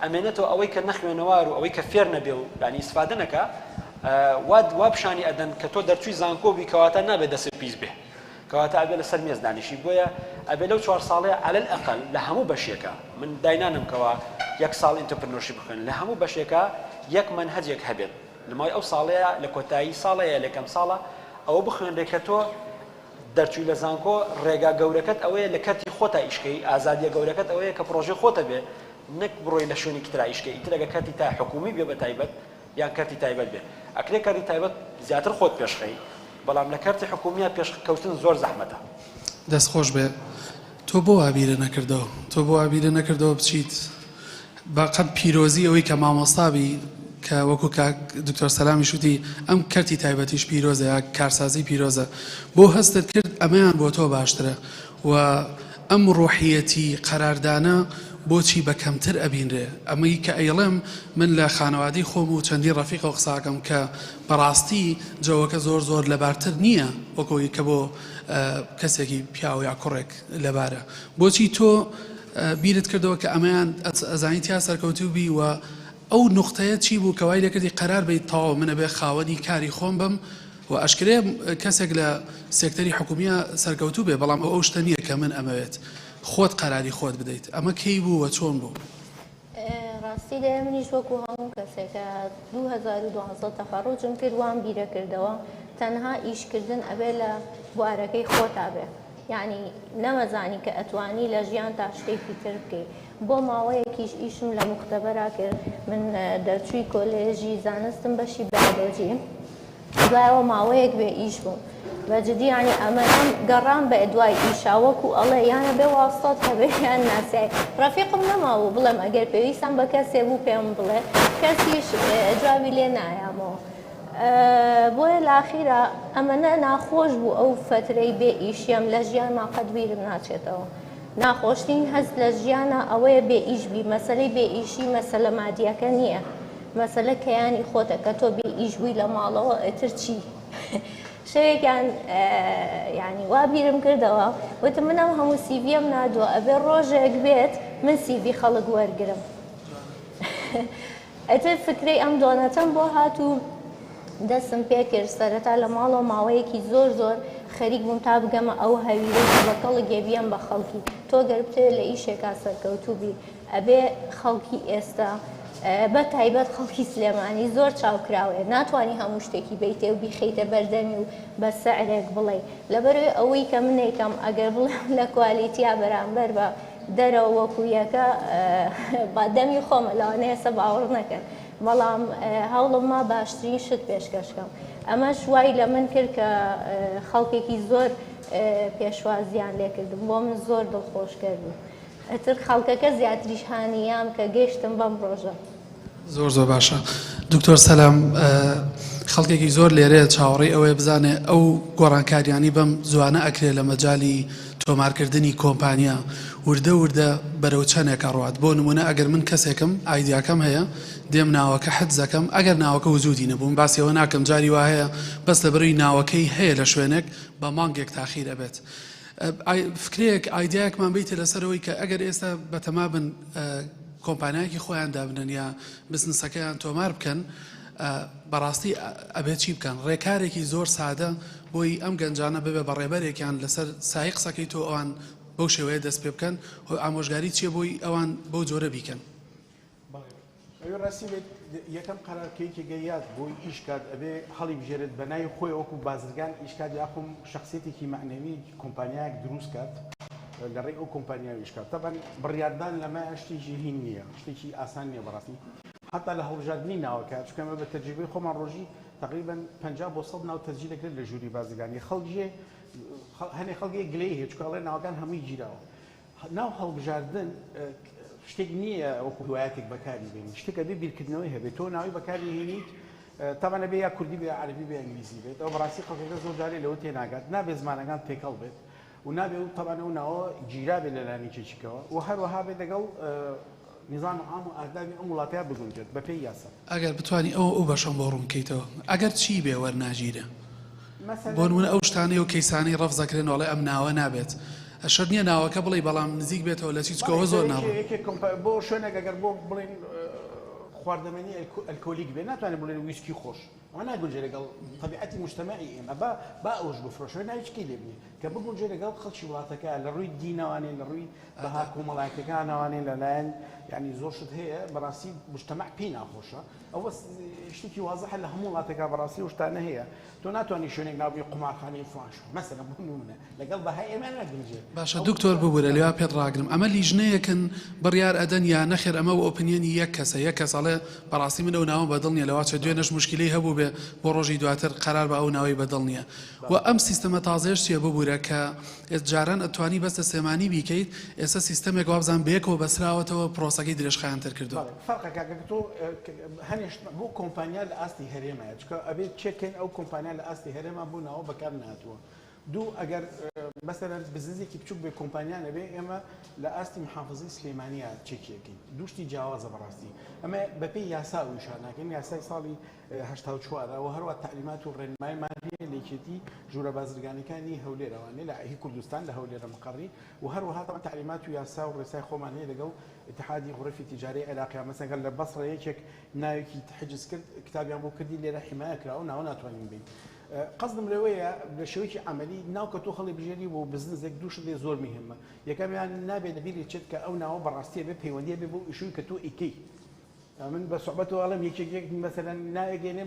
ئەمێنێتەوە ئەوەی کە نەخوێنەوار و ئەوەی کە فێر نەبێ و یانی ئیسفادە نەکا وا وا پیشانی ئەدەن کە تۆ دەرچووی زانکۆ بی کەواتە نابێ دەست پیس بێ کەواتە ئەبێ لەسەر مێز دانیشی بۆیە ئەبێ لەو چوار ساڵەیە علی الاقل لە هەموو بەشێکا من داینانم کەوا یەک ساڵ entrepreneurship بخوێنن لە هەموو بەشێکا یەک مەنهەجێک هەبێت لە ماوەی ئەو ساڵەیە لە کۆتایی ساڵەیە لە کەم ساڵە ئەوە بخوێنرێ کە تۆ دەرچووی لە زانکۆ ڕێگا گەورەکەت ئەوەیە لە کەرتی خۆتا ئیشکەی ئازادیە گەورەکەت ئەوەیە کە پڕۆژەی خۆتە بێ نەک بڕۆی لە شوێنێکی ترا ئیشکەی ئیتر ئەگەر کەرتی تا حکومی بێ بە تایبەت یان کەرتی تایبەت بێ ئەکرێ کەرتی تایبەت زیاتر خۆت پێشخەی بەڵام لە کەرتی حکومیە پێش کەوتن زۆر زەحمەتە. دەست خۆش بێ تۆ بۆ وا بیرت نەکردەوە تۆ بۆ وا بیرت نەکردەوە بچیت بە قەد پیرۆزی ئەوەی کە مامۆستا بی کە وەکو کاک دکتۆر سەلامیش وتی ئەم کەرتی تایبەتیش پیرۆزە یا کارسازی پیرۆزە بۆ هەستت کرد ئەمەیان بۆ تۆ باشترە و ئەم ڕۆحیەتی قەراردانە بۆچی بە کەمتر ئەبینرێ؟ ئەمەی کە ئەیڵێم من لە خانەوادەی خۆم و چەندین ڕەفیقەوە قسە ئەکەم کە بەڕاستی جەوەکە زۆر زۆر لەبارتر نییە وەک ئەوەی کە بۆ کەسێکی پیاو یا کوڕێک لەبارە. بۆچی تۆ بیرت کردەوە کە ئەمەیان ئەزانی تیا سەرکەوتوو بی و ئەو نوقتەیە چی بوو کە وای لێکردی قەرار بەیت تەواو من ئەبێ خاوەنی کاری خۆم بم و ئەشکرێ کەسێک لە سێکتەری حکومیە سەرکەوتوو بێ بەڵام ئەو ئەو شتە نییە کە من ئەمەوێت خۆت قەراری خۆت بدەیت ئەمە کەی بوو و چۆن بوو؟ ڕاستی دەیە منیش وەکو هەموو کەسێکە 2012 تەخەڕوجم کرد وام بیرەکردەوە تەنها ئیشکردن ئەبێ لە بوارەکەی خۆتا بێ یانی نەمەزانی کە ئەتوانی لە ژیانتا شتێکی تر بکەی بۆ ماوەیەکیش ئیشم لە موختەبەرا کرد من دەرچووی کۆلێژی زانستم بەشی بایۆلۆجی دوایەوە ماوەیەک بێ ئیش بووم بە جدی یانی ئەمەم گەڕام بە دوای ئیشا وەکو ئەڵێ یانە بێ واستەت هەبێ یان ناسیای ڕەفیقم نەمابوو بڵێم ئەگەر پێویستم بە کەسێ بوو پێم بڵێ کەسیش جوابی لێ نایامەوە بۆیە لاخیرا ئەمەنە ناخۆش بوو ئەو فەترەی بێ ئیشیم لە ژیانما قەت بیرم ناچێتەوە ناخۆشترین هەست لە ژیانە ئەوەیە بێ ئیش بی مەسەلەی بێ ئیشی مەسەلە مادیەکە نییە مەسەلە کەیانی خۆتە کە تۆ بێ ئیش بووی لە ماڵەوە ئیتر چی شەوێکیان یعنی وا بیرم کردەوە وتم من ئەم هەموو سیڤیەم نادووە ئەبێ ڕۆژێک بێت من سیڤی خەڵک وەرگرم ئیتر فکرەی ئەم دۆنەتەم بۆ هات و دەستم پێکرد سەرەتا لە ماڵەوە ماوەیەکی زۆر زۆر خەریک بووم تا بگەمە ئەو هەویرەی کە بە کەڵک یە بیەم بە خەڵکی تۆ گەر بتەوێت لە ئیشێکا سەرکەوتوو بی ئەبێ خەڵکی ئێستا بە تایبەت خەڵکی سلێمانی زۆر چاوکراوەیە ناتوانانی هەموو شتێکی بیتێ و بیخەیتە بەردەمی و بە سعرێک بڵێ لەبەرەوەی ئەوەی کە منێکم ئەگەر بڵێم لە quality یا بەرامبەر بە دەرەوە وەکو یەکە با دەمی خۆمە لەوانەیە ئێستا باوەڕ نەکەن بەڵام هەوڵم ما باشترین شت پێشکەش کەم ئەمەش وای لە من کرد کە خەڵکێکی زۆر پێشوازیان لێکردم بۆ من زۆر دڵخۆشکەر بوو ئیتر خەڵکەکە زیاتریش هانیام کە گەیشتم بەم ڕۆژە. زۆر زۆر باشە دکتۆر سەلام خەڵکێکی زۆر لێرەیە چاوەڕێی ئەوەیە بزانێ ئەو گۆڕانکاریانی بەم زوانە ئەکرێ لە مەجالی. تۆمارکردنی کۆمپانیا وردە وردە بەرەو چەنێک ئەڕوات بۆ نمونە ئەگەر من کەسێکم ئایدیاکەم هەیە دێم ناوەکە حجزەکەم ئەگەر ناوەکە وجودی نەبوو من باسی ئەوە ناکەم جاری وا هەیە بەس لەبەرەوەی ناوەکەی هەیە لە شوێنێک بە مانگێک تاخیر ئەبێت فکرەیەک ئایدیایەکمان بیتە لەسەرەوەی کە ئەگەر ئێستا بەتەما بن کۆمپانیایەکی خۆیان دابنن یا بزنسەکەیان تۆمار بکەن بەڕاستی ئەبێت چی بکەن ڕێکارێکی زۆر سادە بۆی ئەم گەنجانە ببێ بە ڕێبەرێکیان لەسەر سایەی قسەکەی تۆ ئەوان بەو شێوەیە دەست پێ بکەن ئامۆژگاری چیە بۆی ئەوان بەو جۆرە بیکەن؟ بەڵێ ئەوی ڕاستی بێت یەکەم قەرار کە یەکێک یاد بۆی ئیش کات ئەبێ هەڵیبژێرێت بە ناوی خۆی وەکو بازرگان ئیش کات یاخوم شەخسیەتێکی مەعنەوی کۆمپانیایەک دروست کات لە ڕێی ئەو کۆمپانیاوە ئیش کات تەبعەن بڕیاردان لەمە شتێکی هین نییە شتێکی ئاسان نییە بەڕاستی حتا لە هەڵبژاردنی ناوەکە چونکە ئەمە بە تەجروبەی خۆمان ڕۆژی تقریبا 50 بۆ 100 ناو تەسجیل دەکرێت لە ژووری بازرگانی خەڵکێ هەنێ خەڵکی گلەیی هەیە چونکە ئەڵێ ناوەکان هەمووی گیراوە ناو هەڵبژاردن شتێک نییە وەکو هیوایەتێک بەکاری بێنی شتێک ئەبێ بیرکردنەوەی هەبێت تۆ ناوی بەکاری هێنیت تاوانە بێ یا کوردی بێ عەربی بێ ئینگلیزی بێت ئەو بەڕاستی خەڵکەکە زۆر جارێ لەوە تێناگات نابێ زمانەکان تێکەڵ بێت و نابێ و تەبعەن ئەو ناوە گیرا بێت لەلایەن یەکێکیکەوە و هەروەها بێت لەگەڵ نیزام عام و ئادابی ئەم وڵاتەیا بگونجێت بەپێی یاسا. ئەگەر بتوانی ئەو ئەو بەشەم بۆ ڕوون بکەیتەوە ئەگەر چی بێ وەرناگیرێ بۆ نمونە ئەو شتانەی و کەیسانەی ڕەفز ئەکرێن و ئەڵێ ئەم ناوە نابێت شەرت نییە ناوەکە بڵێی بەڵام نزیک بێتەوە لە چی چونکە ئەوە زۆر ناڕوون. یەکێک بۆ شوێنێک ئەگەر بۆ بڵێین خواردەمەنی ئەلکۆلیک بێ ناتوانێت بڵێن ویسکی خۆش ئەوە ناگونجێ لەگەڵ تەبیعەتی موجتەمەعی ئێمە با با ئەوەش بفرۆشێ ناوی چکی لێ بنێ کە بگونجێ لەگەڵ خەڵکی وڵاتەکە لە ڕووی دینەوانێ لە ڕووی بەها کۆمەڵایەتیەکانەوانێ لەلایەن یعنی زۆر شت هەیە بەڕاستی مجتمع پێی ناخۆشە ئەوە شتێکی وازحە لە هەموو وڵاتێکا بەڕاستی ئەو شتانە هەیە تۆ ناتوانانی شوێنێک ناو بنێی قومارخانەی فڵان شوێن مەسەلەن بۆ نمونە لەگەڵ بەهای ئێمە ناگونجێ باشە دکتۆر ببورە لێوا پێت ڕاگرم ئەمە لیژنەیەکن بڕیار ئەدەن یا نەخێر ئەمە opinion ی یەک کەسە یەک کەس ئەڵێ بەڕاستی من ئەو ناوەم بەدڵ نیە لەواچێ دوێنێش موشکیلەی هەبووبێ بۆ ڕۆژی دواتر قەرار بە ئەو ناوەی بەدڵ نیە وە ئەم سیستەمە تازەیەش چیە ببورە کە جاران ئەتوانی بەس لە سلێمانی بیکەیت ئێستا سیستەمێک وابزانم بەیەکەوە بەسراوەتەوە پرۆسەکەی درێژخایەنتر کردوە. بەڵێ فەرقە کاکە تۆ هەنێ شت بۆ کۆمپانیا لە ئاستی هەرێمایە چونکە ئەبێ چێک کەین ئەو کۆمپانیا لە ئاستی هەرێما بۆ ناوە بەکار نەهاتووە دوو ئەگەر مەسەلەن بزنزێکی بچوک بێ کۆمپانیا نەبێ ئێمە لە ئاستی محافزەی سلێمانیا چێکی ئەکەین دوو شتی جیاوازە بەڕاستی ئەمە بەپێی یاسا ئەو ئیشانە ئەکەین یاسای ساڵی 84 و هەروە تەعلیمات و ڕێنمایمان هەیە لە یەکێتی ژوورە بازرگانەکانی هەولێر ئەوانەی لە هی کوردستان لە هەولێرە مقەڕی و هەروەها تەبعەن تەعلیمات و یاسا و ڕێسای خۆمان هەیە لەگەڵ ئیتحادی غورەفی تیجاری عێراقیا مەسەلەن گەر لە بەسڕە یەکێک ناوێکی حجز کرد کتابیان بۆ کردی لێرە حیمایە کرا ئەو ناوە ناتوانین بین قەسدم لەوەیە لە شێوەیەکی عەمەلی ناو کە تۆ هەڵی بژێری بۆ بزنسێک دوو شت زۆر مهمە یەکەمیان نابێت لە بیرت چێت کە ئەو ناوە بەڕاستی بێ پەیوەندی بێ بۆ ئیشوی کە تۆ ئیکەی من بە سوعبەتەوە ئەڵێم یەکێک یەک مەسەلەن ناوێک دێنێ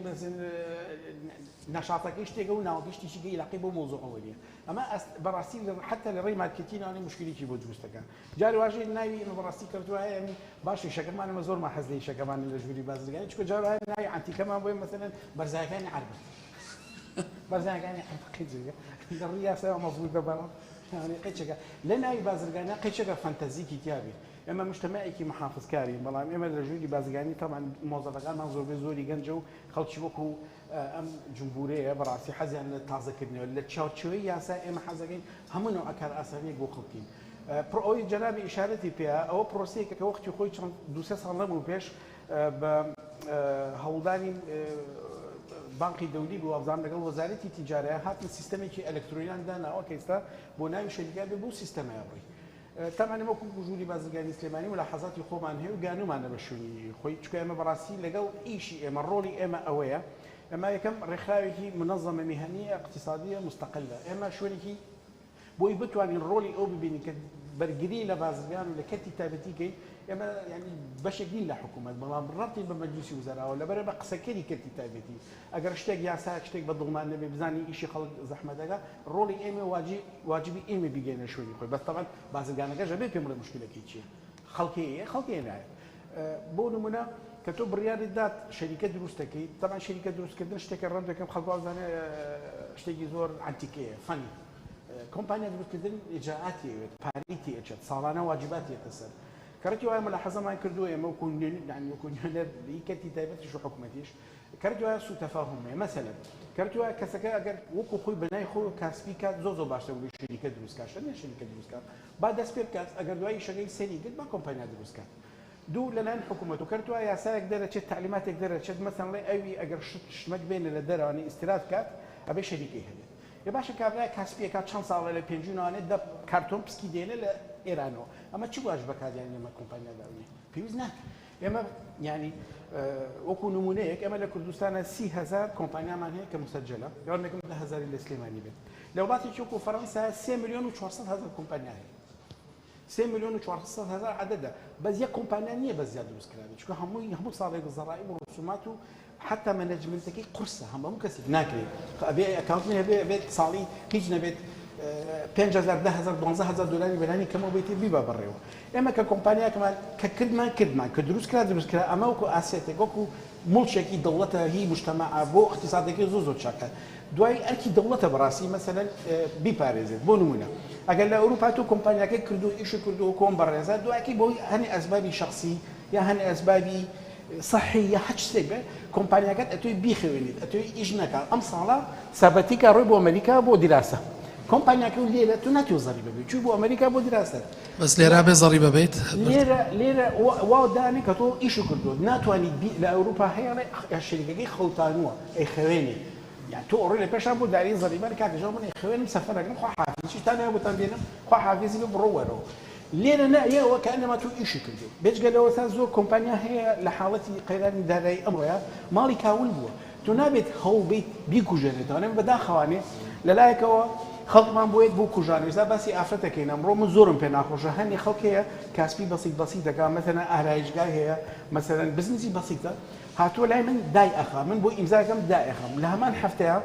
نەشاتەکەی شتێکە و ناوەکەی شتێکی کە ئیلاقەی بۆ مەوزوعەوە نییە ئەمە بەڕاستی حتا لە ڕێی مارکێتینەوە مشکلێکی بۆ دروست دەکات جار واژەی ناوی ئێمە بەڕاستی کەوتووە یعنی باش ئیشەکەمان ئێمە زۆرمان حەز لە ئیشەکەمان لە ژووری بازرگانی چونکە جار وایە ناوی عەنتیکەمان بۆیە مەسەلەن بەرزایەکانی عەربەت بەرزایەکانی عەربەت قیچێکە لە ڕووی یاساوە مەزبووتە بەڵام یعنی قیچێکە لە ناوی بازرگانە قیچێکە فەنتەزیکی تیا بێ ئێمە مجتەمەعێکی محافزکارین بەڵام ئێمە لە ژووری بازرگانی تەبعەن مۆزەفەکانمان زۆربەی زۆری گەنجە و خەڵکی وەکو ئەم جمهورەیە بەڕاستی حەزیان لە تازەکردنەوە لە چوارچێوەی یاسا ئێمە حەزەکەین هەموو نەوعە کارئاسانیەک بۆ خەڵک بکەین پڕ ئەوەی جەنابی ئیشارەتی پێیە ئەوە پرۆسەیەکە کە وەختی خۆی چەند دوو سێ ساڵ لەمەو پێش بە هەوڵدانی بانقی دەولی بوو وابزانم لەگەڵ وەزارەتی تیجارە هاتن سیستەمێکی ئەلکترۆنیان داناوە کە ئێستا بۆ ناوی شەریکە بێ بۆ سیستەمەیە بڕی تەبعەن ئێمە وەکو ژووری بازرگانی سلێمانی ملاحەزاتی خۆمان هەیە و گانومانە بە شوێنی خۆی چونکە ئێمە بەڕاستی لەگەڵ ئیشی ئێمە ڕۆڵی ئێمە ئەوەیە ئێمە یەکەم ڕێکخراوێکی منەزەمە میهەنیە اقتصادیە مستقلە ئێمە شوێنێکی بۆی بتوانین ڕۆڵی ئەو ببینین کە بەرگری لە بازرگان و لە کەرتی تایبەتی کەین ئێمە یعنی بەشێک نین لە حکوومەت بەڵام ڕەبتین بە مەجلیسی وزەراوە لەبەرە بە قسەکەری کەرتی تایبەتی ئەگەر شتێک یاسایەک شتێک بە دڵمان نەبێ بزانین ئیشی خەڵک زەحمەتەکە ڕۆڵی ئێمە واجی واجبی ئێمە بیگەینە شوێنی خۆی بەس تەبعەن بازرگانەکەش ئەبێ پێم بڵێ مشکلەکەی چییە خەڵکی خەڵکی نایەت بۆ نمونە کە تۆ بڕیارت دات شەریکە دروست دەکەیت تەبعەن شەریکە دروستکردن شتێکە ڕەم دەکەم خەڵک وابزانێ شتێکی زۆر عەنتیکەیە فەنی کۆمپانیا دروستکردن ئیجراعاتی ئەوێت پارەی تێ ئەچێت ساڵانە واجباتی یەتە سەر. کەڕەتی وایە ملاحەزەمان کردووە ئێمە وەکو یانی وەکو نوێنەر ی کەرتی تایبەتیش و حکومەتیش کەرتی وایە سوء تەفاهم هەیە مەسەلەن کەرتی وایە کەسەکە ئەگەر وەکو خۆی بەنای خۆی کاسپی کات زۆر زۆر باشترە بۆی شەریکە دروست کات شەرت نییە شەریکە دروست کات با دەست پێ بکات ئەگەر دوای ئیشەکەی سەری گرت با کۆمپانیا دروست کات دوو لەلایەن حکومەت و کەرت وایە یاسایەک دەرەچێت تەعلیماتێک دەرەچێت مەسەلەن ڵێ ئەوی ئەگەر شت شمەک بێنێ لە دەرەوانی ئیستیراد کات ئەبێ شەریکەی هەبێت ئێ باشە کابرای کاسپی ئەکات چەند ساڵە لە پێنجوی ناوانێ دە کارتۆن پسکی دێنێ لە ئێرانەوە ئەمە چ واش بەکات یانی لەمە کۆمپانیا داونێ پێویست ناکە ئێمە ینی وەکو نمونەیەک ئێمە لە کوردستانە 30هزار کۆمپانیامان هەیە کە مسەجلە یاڕێکم لە هزاری لە سلێمانی بێت لە وڵاتێکی وەکو فەڕەنسا 3 میلیۆن و 400 هزار کۆمپانیا هەیە 3 میلیۆن و 400 هزار عددە بەس یەک کۆمپانیا نییە بە زیاد دروست کرابێت چونکە هەمووی هەموو ساڵێک زەڕائیب و ڕسومات و حەتا مەنەجمنتەکەی قورسە هەم هەموو کەسێک ناکرێت ئەبێ ئەکاونت هەبێ ئەبێت ساڵی هیچ نەبێت 5000 10000 12000 دلاری بەلانی کەمەوە بێت بیبا بەڕێوە ئێمە کە کۆمپانیاکەمان کە کردمان کردمان کە دروست کرا دروست کرا ئەمە وەکو asset ێک وەکو موڵکێکی دەوڵەتە هی مجتەمەعە بۆ اقتصادەکەی زۆر زۆر چاکە دوای ئەرکی دەوڵەتە بەڕاستی مەسەلەن بیپارێزێت بۆ نمونە ئەگەر لە ئەوروپا تۆ کۆمپانیاکەی کردو ئیشی کردو کۆم بەڕێزە دوایەکەی بۆی هەنێ ئەسبابی شخصی یا هەنێ ئەسبابی سەحی یا هەچ شتێک بێت کۆمپانیاکەت ئەتۆی بیخەوێنیت ئەتۆی ئیش نەکا ئەم ساڵە sabbatical ڕۆی بۆ ئەمریکا بۆ دیراسە کۆمپانیاکە و لێرە تۆ ناتوێ زەریبە بێت چووی بۆ ئەمریکا بۆ دیراسە بەس لێرا بێ زەریبە بیت لێرە لێرە وا دانێ کە تۆ ئیش کردووە ناتوانیت لە ئەوروپا هەیە شەریکەکەی خەوتانووە ئەی خەوێنێ یان تۆ ئەڕۆی لە پێشان بۆ داری زەریبە کاکە ژەو من ئەیخەوێنم سەفەرەکەم خوا حافیز چیتان هەیە بۆتان دێنم خوا حافیزی بێ بڕۆ وەرەوە لێرە نا یەوە کە ئەنەما تۆ ئیشی کردو بێجگە لەوە تا زۆر کۆمپانیا هەیە لە حاڵەتی قەیرانی دارایی ئەمڕۆیا ماڵی کاول بووە تۆ نابێت هەوڵ بیت بیکوژێنێتەوە ئەمە بەداخەوانێ لەلایەکەوە خەڵکمان بۆیەت بۆ کوژانەوە ئێستا باسی ئافرەتەکەین ئەمڕۆ من زۆرم پێ ناخۆشە هەنێ خەڵک هەیە کاسپی بەسیت بەسیت دەکا مەسەلەن ئارایشگای هەیە مەسەلەن بزنسی بەسیتە هاتووە لای من دای ئەخا من بۆ ئیمزاکەم دای ئەخەم لە هەمان هەفتەیە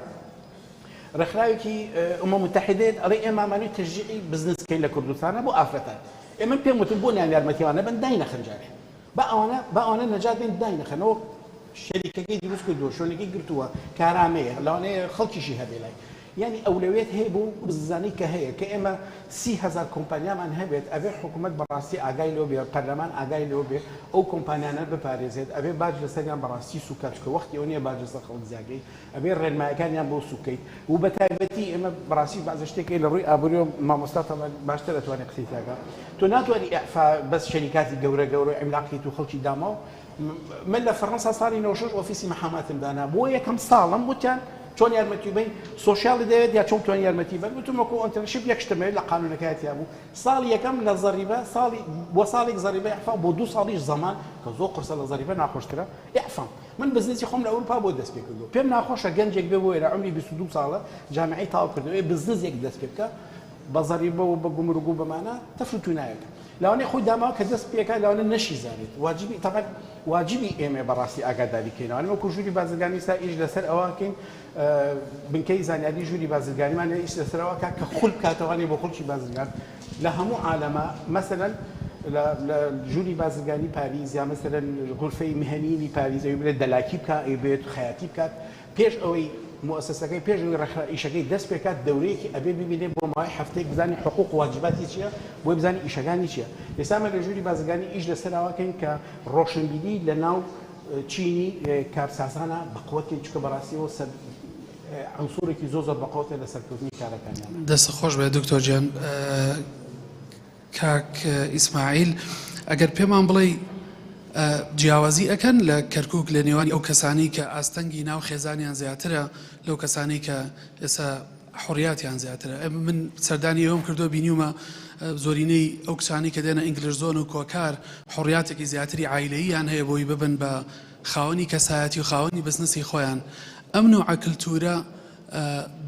ڕێکخراوێکی ئومە متحدەیەت ئەڵێ ئێمە ئەمانەوێت تەشجیعی بزنس بکەین لە کوردستانە بۆ ئافرەتان ئێ من پێم وتن بۆ نیان یارمەتی ئەوانە بن دای نەخەن جارێ با ئەوانە با ئەوانە نەجات بێن دای نەخەنەوە شەریکەکەی دروست کردووە شوێنەکەی گرتووە کارامەیە لەوانەیە خەڵکیشی هەبێ لای یانی ئەولەویەت هەیە بۆ بزنسانەی کە هەیە کە ئێمە 30هزار کۆمپانیامان هەبێت ئەبێ حکوومەت بەڕاستی ئاگای لەوە بێ پەرلەمان ئاگای لەوە بێ ئەو کۆمپانیانە بپارێزێت ئەبێ باج لەسەریان بەڕاستی سووکات چونکە وەختی ئەوە نییە باج لەسەر خەڵک زیاکەی ئەبێ ڕێنمایەکانیان بۆ سووکەیت و بە تایبەتی ئێمە بەڕاستی بەعزە شتێک هەیە لە ڕووی ئابووریەوە مامۆستا تەبعەن باشتر ئەتوانێت قسەی تیا بکات تۆ ناتوانی ئیعفا بەس شەریکاتی گەورە گەورە و عیملاقیت و خەڵکی داماو من لە فەڕەنسا ساڵی 96 ئۆفیسی محاماتم دانا بۆ یەکەم ساڵم وتیان چۆن یارمەتی بین social ی دەوێت یا چۆن توان یارمەتی بن وتم وەکو entrepreneurship یەک شتم هەیە لە قانونەکەی تیا بوو ساڵی یەکەم لە زەریبە ساڵی بۆ ساڵێک زەریبە ئیعفا بۆ دوو ساڵیش زەمان کە زۆر قورسە لە زەریبە ناخۆشترە ئیعفام من بزنسی خۆم لە ئەوروپا بۆ دەست پێ کردووە پێم ناخۆشە گەنجێک بێ بۆ ئێرە عومری 22 ساڵە جامیعەی تەواو کردووە بزنسێک دەست پێ بکە بە زەریبە و بە گومرگ و بەمانە تەفر و تونایەکە لەوانەیە خۆی داماوە کە دەست پێکا لەوانە نەشی زانێت واجبی تەبعەن واجبی ئێمە بەڕاستی ئاگاداری کەینەوە وەکو ژووری بازرگانی ئێستا ئیش لەسەر ئەوە کەین بنکەی زانیاری ژووری بازرگانیمان هەیە ئیش لەسەر ئەوە کە خول بکاتەوانێ بۆ خەڵکی بازرگان لە هەموو عالەمە مەسەلەن لە ژووری بازرگانی پاریس یا مەسەلەن غورفەی مهنیی پاریس ئەوی بڵێت دەلاکی بکات ئەوی بێت خەیاتی بکات پێش ئەوەی موئەسەسەکەی پێش ئەوەی ڕێکخرا ئیشەکەی دەست پێ کات دەورەیەکی ئەبێ ببینێ بۆ ماوەی هەفتەیەک بزانێ حقوق و واجباتی چیە بۆی بزانێ ئیشەکانی چیە ئێستا ئەمە لە ژووری بازرگانی ئیش لەسەر ئەوە کەین کە ڕۆشنبیری لە ناو چینی کارسازانە بەقوەت کەین چونکە بەڕاستی ئەوە سەر عنصرێکی زۆر زۆر بەقوەتە لە سەرکەوتنی کارەکانیان. دەستت خۆش بێت دکتۆر گیان. کاک ئیسماعیل ئەگەر پێمان بڵێی جیاوازی ئەکەن لە کەرکوک لە نێوانی ئەو کەسانەی کە ئاستەنگی ناو خێزانیان زیاترە لەو کەسانەی کە ئێستا حڕیاتیان زیاترە من سەردانی ئێوەم کردووە بینیومە زۆرینەی ئەو کچانەی کە دێنە English Zone و کۆکار حڕیاتێکی زیاتری عایلەییان هەیە بۆی ببن بە خاوەنی کەسایەتی و خاوەنی بزنسی خۆیان ئەم نوعە کلتورە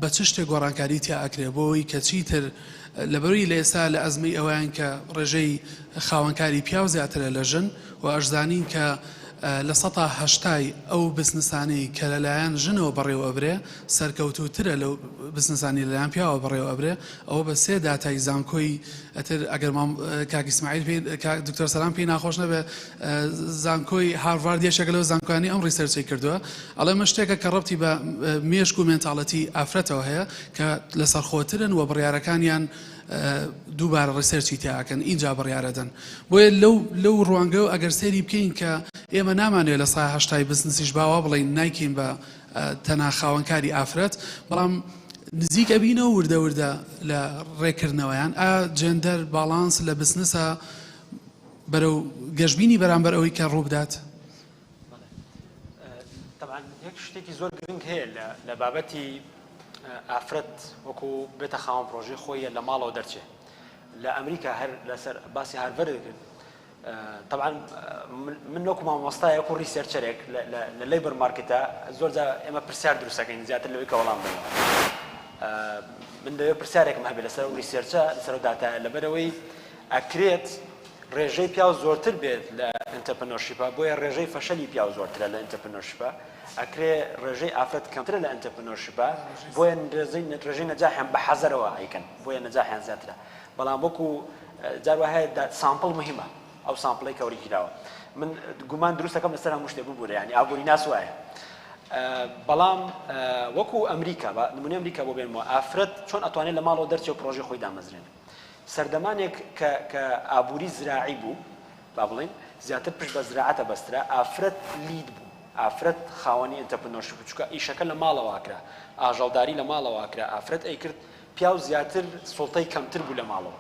بە چ شتێک گۆڕانکاری تیا ئەکرێ بۆ ئەوەی کە چیتر لەبەرەی لە ئێستا لە ئەزمەی ئەوەیان کە ڕێژەی خاوەنکاری پیاو زیاترە لە ژن و ئەشزانین کە. 80% ی ئەو بزنسانەی کە لەلایەن ژنەوە بەڕێوە ئەبرێ سەرکەوتووترە لەو بزنسانەی لەلایەن پیاوە بەڕێوە ئەبرێ، ئەوە بە سێ داتای زانکۆی ئەتر ئەگەر مام کاک ئیسماعیل پێی کاک دکتۆر سەلام پێی ناخۆش نەبێ زانکۆی هارڤارد یەکێکە لەو زانکۆیانەی ئەم research ەی کردووە ئەڵێ ئەمە شتێکە کە ڕەبتی بە مێشک و mentality ئافرەتەوە هەیە کە لەسەرخۆترن و بڕیارەکانیان دووبارە research ی تیا ئەکەن ئینجا بڕیارەدەن بۆیە لەو لەو ڕوانگەوە ئەگەر سەیری بکەین کە ئێمە نامانەوێت 80% ی بزنسیش باوا بڵێین نایکەین بە تەنها خاوەنکاری ئافرەت بەڵام نزیک ئەبینەوە وردە وردە لە ڕێکردنەوەیان ئا gender balance لە بزنسە بەرەو گەشبینی بەرامبەر ئەوەی کە ڕووبدات. تەبعەن یەک شتێکی زۆر گرنگ هەیە لە بابەتی ئافرەت وەکو بێتە خاوەن پرۆژەی خۆیە لە ماڵەوە دەرچێ لە ئەمریکا هەر لەسەر باسی هارڤەرد کرد تەبعەن من وەکو مامۆستایەک و researcher ێک لە labor market ە زۆر جا ئێمە پرسیار دروستەکەین زیاتر لەوەی کە وەڵام بنەوە من دەوێت پرسیارێکم هەبێت لەسەر ئەو research ە لەسەر ئەو داتایە لەبەرەوەی ئەکرێت ڕێژەی پیاو زۆرتر بێت لە entrepreneurship ە بۆیە ڕێژەی فەشەلی پیاو زۆرترە لە entrepreneurship ە ئەکرێ ڕێژەی ئافرەت کەمترە لە entrepreneurship ە بۆیە ڕێژەی نەجاحیان بە حەزەرەوە ئەیکەن بۆیە نەجاحیان زیاترە بەڵام وەکو جار وا هەیە sample مهمە ئەو sample ەی کە وەرگیراوە من گومان دروست دەکەم لەسەر هەموو شتێک ببورە یعنی ئابووری ناس وایە بەڵام وەکو ئەمریکا بە نمونە ئەمریکا بۆ بێنمەوە ئافرەت چۆن ئەتوانێت لە ماڵەوە دەرچێ و پرۆژەی خۆی دامەزرێنێ سەردەمانێک کە کە ئابووری زراعی بوو با بڵێین زیاتر پشت بە زراعەتە بەسترا ئافرەت lead بوو ئافرەت خاوەنی entrepreneurship بوو چونکە ئیشەکە لە ماڵەوە کرا ئاژەڵداری لە ماڵەوە کرا ئافرەت ئەیکرد پیاو زیاتر سوڵتەی کەمتر بوو لە ماڵەوە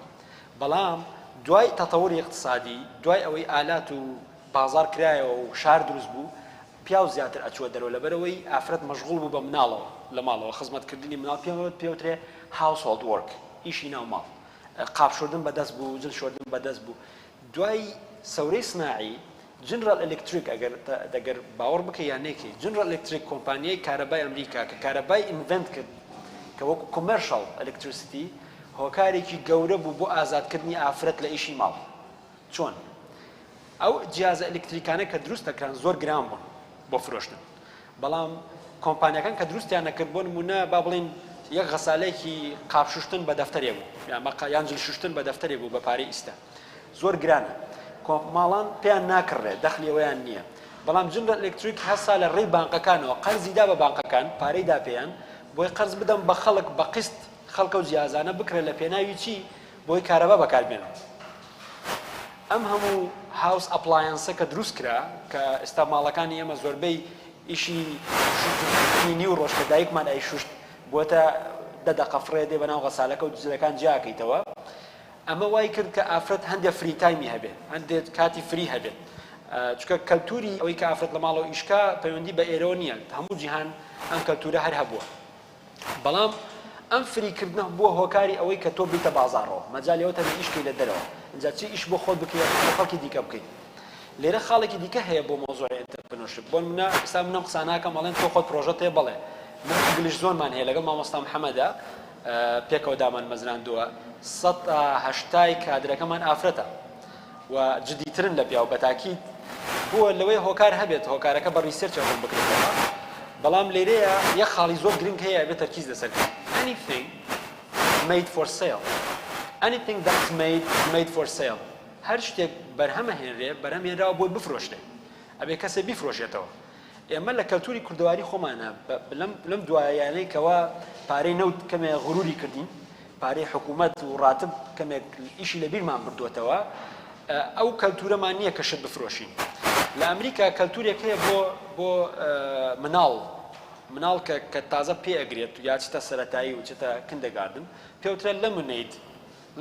بەڵام دوای تەتەوری ئیقتسادی دوای ئەوەی ئالات و بازاڕ کرایەوە و شار دروست بوو پیاو زیاتر ئەچووە دەرەوە لەبەرئەوەی ئافرەت مەشغوڵ بوو بە مناڵەوە لە ماڵەوە خزمەت کردنی مناڵ پێ پێوترێ household work ئیشی ناو ماڵ قاپ شۆردن بە دەست بوو جل شۆردن بە دەست بوو دوای سەورەی سناعی جنرال ئەلکتریک ئەگەر ئەگەر باوەڕ بکەی یان نەیکەی جنرال ئەلکتریک کۆمپانیای کارەبای ئەمریکا کە کارەبای invent کرد کە وەکو commercial electricity هۆکارێکی گەورە بوو بۆ ئازادکردنی ئافرەت لە ئیشی ماڵ چۆن؟ ئەو جیازە ئەلکتریکانە کە دروست دەکران زۆر گران بوون بۆ فرۆشتن بەڵام کۆمپانیەکان کە دروستیان نەکرد بۆ نمونە با بڵین یەک غەسالێکی قاپ شوشتن بە دەفتەرێ بوو یان بە یان جل شوشتن بە دەفتەرێ بوو بە پارەی ئیستا زۆر گرانە ماڵان پێیان ناکڕێ دەخلی ئەوەیان نییە بەڵام جنرال ئەلکتریک هەسا لە ڕێی بانقەکانەوە قەرزی دا بە بانقەکان پارەی دا پێیان بۆی قەرز بدەم بە خەڵک بە قیست خەڵکە و جیازانە بکرێت لە پێناوی چی بۆی کارەبا بەکاربێنن. ئەم هەموو house appliance ە کە دروست کرا کە ئێستا ماڵەکانی ئێمە زۆربەی ئیشی شوشتنی نیو ڕۆژ کە دایکمان ئەیشوشت بووەتە دە دەقە فڕێ دێ بەناو غەسالەکە و جلەکان جیاکەیتەوە ئەمە وای کرد کە ئافرەت هەندێک free time ی هەبێت هەندێک کاتی free هەبێت چونکە کەلتوری ئەوەی کە ئافرەت لە ماڵەوە ئیشکا پەیوەندی بە ئێرەوە نییە هەموو جیهان ئەم کەلتورە هەر هەبووە بەڵام ئەم free کردنە بووە هۆکاری ئەوەی کە تۆ بیتە بازاڕەوە، مەجالی ئەوەت هەبێ ئیش کەی لە دەرەوە، ئینجا چی ئیش بۆ خۆت بکەی یاخود بۆ خەڵکی دیکە بکەی. لێرە خاڵێکی دیکە هەیە بۆ مەوزوعی entrepreneurship، بۆ نمونە ئێستا من ئەم قسانە ئەکەم ئەڵێن تۆ خۆت پرۆژەت هەیە، بەڵێ من English Zone مان هەیە لەگەڵ مامۆستا محەمەدا پێکەوە دامانمەزراندووە، 80% ی کادرەکەمان ئافرەتە. و جدیترن لە پیاو بەتاکید بووە لەوەی هۆکار هەبێت هۆکارەکە بە research ڕوون بکرێتەوە بەڵام لێرەیە یەک خاڵی زۆر گرنگ هەیە ئەبێت تەرکیز لەسەر کەین anything made for sale anything that's made made for sale هەر شتێک بەرهەمە هێنرێ بەرهەم هێنراوە بۆی بفرۆشرێ ئەبێ کەسێ بیفرۆشێتەوە ئێمە لە کەلتوری کوردەواری خۆمانە لەم دوایانەی کەوا پارەی نەوت کەمێ غروری کردین پارەی حکوومەت و ڕاتب کەمێک ئیشی لە بیرمان بردووەتەوە، ئەو کەلتوورەمان نییە کە شت بفرۆشین. لە ئەمریکا کەلتوورێک هەیە بۆ بۆ مناڵ، مناڵ کە کە تازە پێ ئەگرێت یا چتە سەرەتایی و چتە kindergarten پێوترێ lemonade،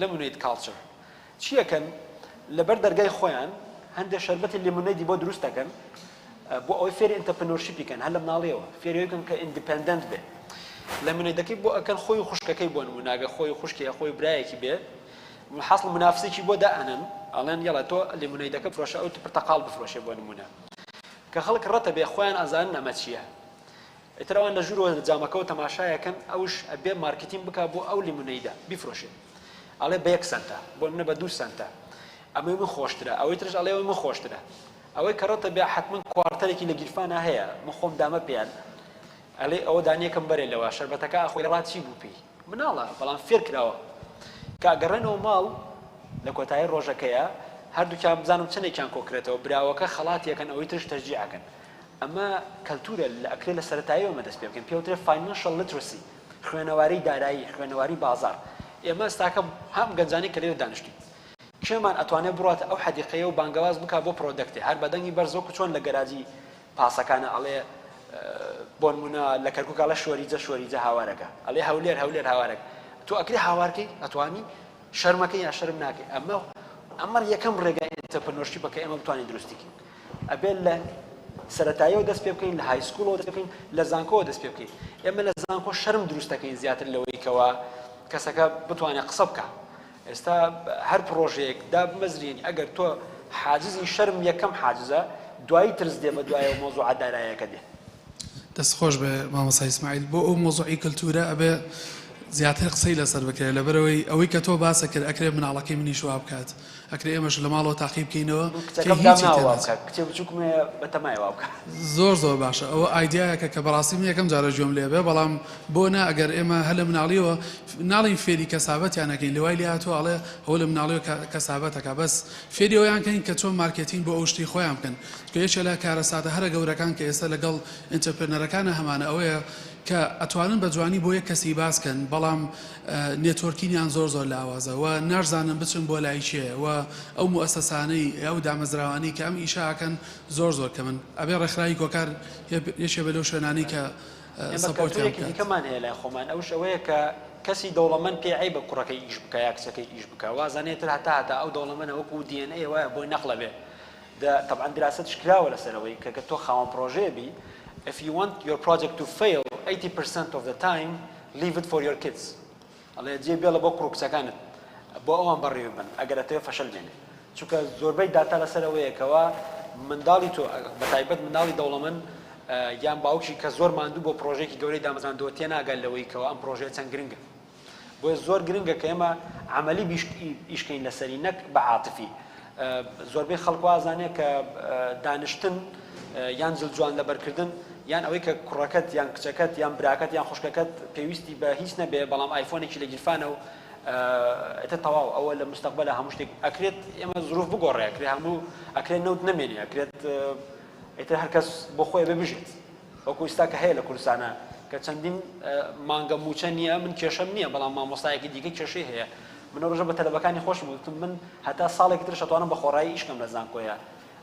lemonade culture. چی ئەکەن؟ لەبەر دەرگای خۆیان هەندێ شەربەتی lemonade ی بۆ دروست ئەکەن بۆ ئەوەی فێری entrepreneurship ی کەن هەر لە مناڵیەوە فێری ئەوەی بکەن کە independent بێ lemonade ەکەی بۆ ئەکەن خۆی و خوشکەکەی بۆ نموونە ئەگەر خۆی و خوشکی یا خۆی و برایەکی بێ حاصل منافسێکی بۆ دائەنن ئەڵێن یەڵا تۆ lemonade ەکە بفرۆشە ئەو پرتەقاڵ بفرۆشێ بۆ نموونە کە خەڵک ڕەتە بێ خۆیان ئەزانن ئەمە چییە ئیتر ئەوان لە ژوورەوە لە جامەکەوە تەماشایەکەن ئەوش ئەبێ مارکتین بکا بۆ ئەو lemonade ە بیفرۆشێ ئەڵێ بە یەک سەنتە بۆ منە بە دوو سەنتە. ئەمەی من خۆشترە، ئەوەی ترش ئەڵێ ئەوەی من خۆشترە. ئەوەی کە ڕەتە بێ حەتمەن کوارتەرێکی لە گیرفانا هەیە، من خۆم دامە پێیان. ئەڵێ ئەوە دانیەکەم بەرێ لەوە، شەربەتەکە ئەخۆی ڕا چی بوو پێی؟ مناڵە بەڵام فێر کراوە. کە ئەگەڕێنەوە ماڵ لە کۆتایی ڕۆژەکەیا هەردووکیان بزانم چەنێکیان کۆ کرێتەوە، براوەکە خەڵاتی ئەکەن ئەوەی ترش تەشجیع ئەکەن. ئەمە کەلتورە لە ئەکرێ لە سەرەتاییەوە ئێمە دەست پێ بکەین، پێ وترێ financial literacy، خوێنەواری دارایی، خوێنەواری بازاڕ. ئێمە ئێستاکە هەم گەنجانەی کە لێرە دانیشتوین کێمان ئەتوانێ بڕواتە ئەو حەدیقەیە و بانگەواز بکا بۆ product ێ هەر بە دەنگی بەرز وەکو چۆن لە گەراجی پاسەکانە ئەڵێ بۆنمونە لە کەرکوک ئەڵێ شۆریجە شۆریجە هاوارەکە ئەڵێ هەولێر هەولێر هاوارەکە تۆ ئەکرێ هاوارکەی ئەتوانی شەرمەکەی یا شەرم ناکەی ئەمە ئەمە یەکەم ڕێگای entrepreneurship ە کە ئێمە بتوانین دروستی کەین ئەبێت لە سەرەتاییەوە دەست پێ بکەین لە high school ەوە دەست پێ بکەین لە زانکۆوە دەست پێ بکەین ئێمە لە زانکۆ شەرم دروست دەکەین زیاتر لەوەی کەوا کەسەکە بتوانێت قسە بکە ئێستا هەر پڕۆژەیەک دابمەزرێنی ئەگەر تۆ حاجزی شەرم یەکەم حاجزە دوایی ترس دێ بە دوایەوە مەوزوعە دارایەکە دێ. دەست خۆش بێ مامۆستا ئیسماعیل بۆ ئەو مەوزوعی کلتورە ئەبێ زیاتر قسەی لەسەر بکرێت لەبەرئەوەی ئەوەی کە تۆ باست کرد ئەکرێ مناڵەکەی منیش وا بکات ئەکرێ ئێمەش لە ماڵەوە تاقی بکەینەوە من کە کچەکەم هیچی دامناوە تێ وا ناچێ. بکات کچێ بچوکم هەیە بەتەمایە وا بکات. زۆر زۆر باشە ئەوە ئایدیایەکە کە بەڕاستی من یەکەم جارە گوێم لێ بێ بەڵام بۆ نا ئەگەر ئێمە هەر لە مناڵیەوە ناڵێین فێری کەسابەتیان ئەکەین لە وای لێ هاتووە ئەڵێ ئەوە لە مناڵیەوە کەسابەت ئەکا بەس فێری ئەوەیان کەین کە چۆن مارکێتینگ بۆ ئەو شتەی خۆیان بکەن چونکە یەکێ لە کارەساتە هەرە گەورەکان کە ئێستا لەگەڵ entrepreneur ەکانا هەمانە ئەوەیە کە ئەتوانن بە جوانی بۆ یەک کەسی باس کەن بەڵام networking یان زۆر زۆر لاوازە و ناشزانن بچن بۆ لای کێ و ئەو موئەسەسانەی ئەو دامەزراوانەی کە ئەم ئیشە ئەکەن زۆر زۆر کەمن ئەبێ ڕێکخراوی کۆکار یەکێ بێ لەو شوێنانەی کە ئێمە سەپۆرتیان کەلتورێکی بکات. دیکەمان هەیە لای خۆمان ئەوش ئەوەیە کە کەسی دەوڵەمەند پێی عەیبە کوڕەکەی ئیش بکا یا کچەکەی ئیش بکا وازانێ تر هەتا هەتا ئەو دەوڵەمەنە وەکو DNA وایە بۆی نەقڵە بێ دە تەبعەن دراسەتش کراوە لەسەر ئەوەی کە گەر تۆ خاوەن پڕۆژەیە بی if you want your project to fail 80% of the time leave it for your kids ئەڵێ جێ بێڵە بۆ کوڕ و کچەکانت بۆ ئەوان بەڕێوی بن ئەگەر ئەتەوێ فەشەل بێنێ چونکە زۆربەی داتا لەسەر ئەوەیە کەوا منداڵی تۆ بەتایبەت منداڵی دەوڵەمەند یان باوکی کە زۆر ماندوو بۆ پڕۆژەیەکی گەورەی دامەزراندووە تێناگات لەوەی کەوا ئەم پڕۆژەیە چەند گرنگە بۆیە زۆر گرنگە کە ئێمە عەمەلی ئیش کەین لەسەری نەک بە عاتفی. زۆربەی خەڵک وا ئەزانێ کە دانیشتن یان جل جوان لەبەرکردن یان ئەوەی کە کوڕەکەت یان کچەکەت یان براکەت یان خوشکەکەت پێویستی بە هیچ نەبێ بەڵام ئایفۆنێکی لە گیرفانە و ئێتە تەواو ئەوە لە مستەقبەلە هەموو شتێک ئەکرێت ئێمە زروف بگۆڕێ ئەکرێ هەموو ئەکرێت نەوت نەمێنێ ئەکرێت ئیتر هەرکەس بۆ خۆی بێ بژێت. وەکو ئیستا کە هەیە لە کوردستانا کە چەندین مانگە مووچە نییە من کێشەم نییە بەڵام مامۆستایەکی دیکە کێشەی هەیە من ئەو ڕۆژە بە تەلەبەکانی خۆشم وتم من هەتا ساڵێکی ترش ئەتوانم بە خۆڕایی ئیش کەم لە زانکۆیە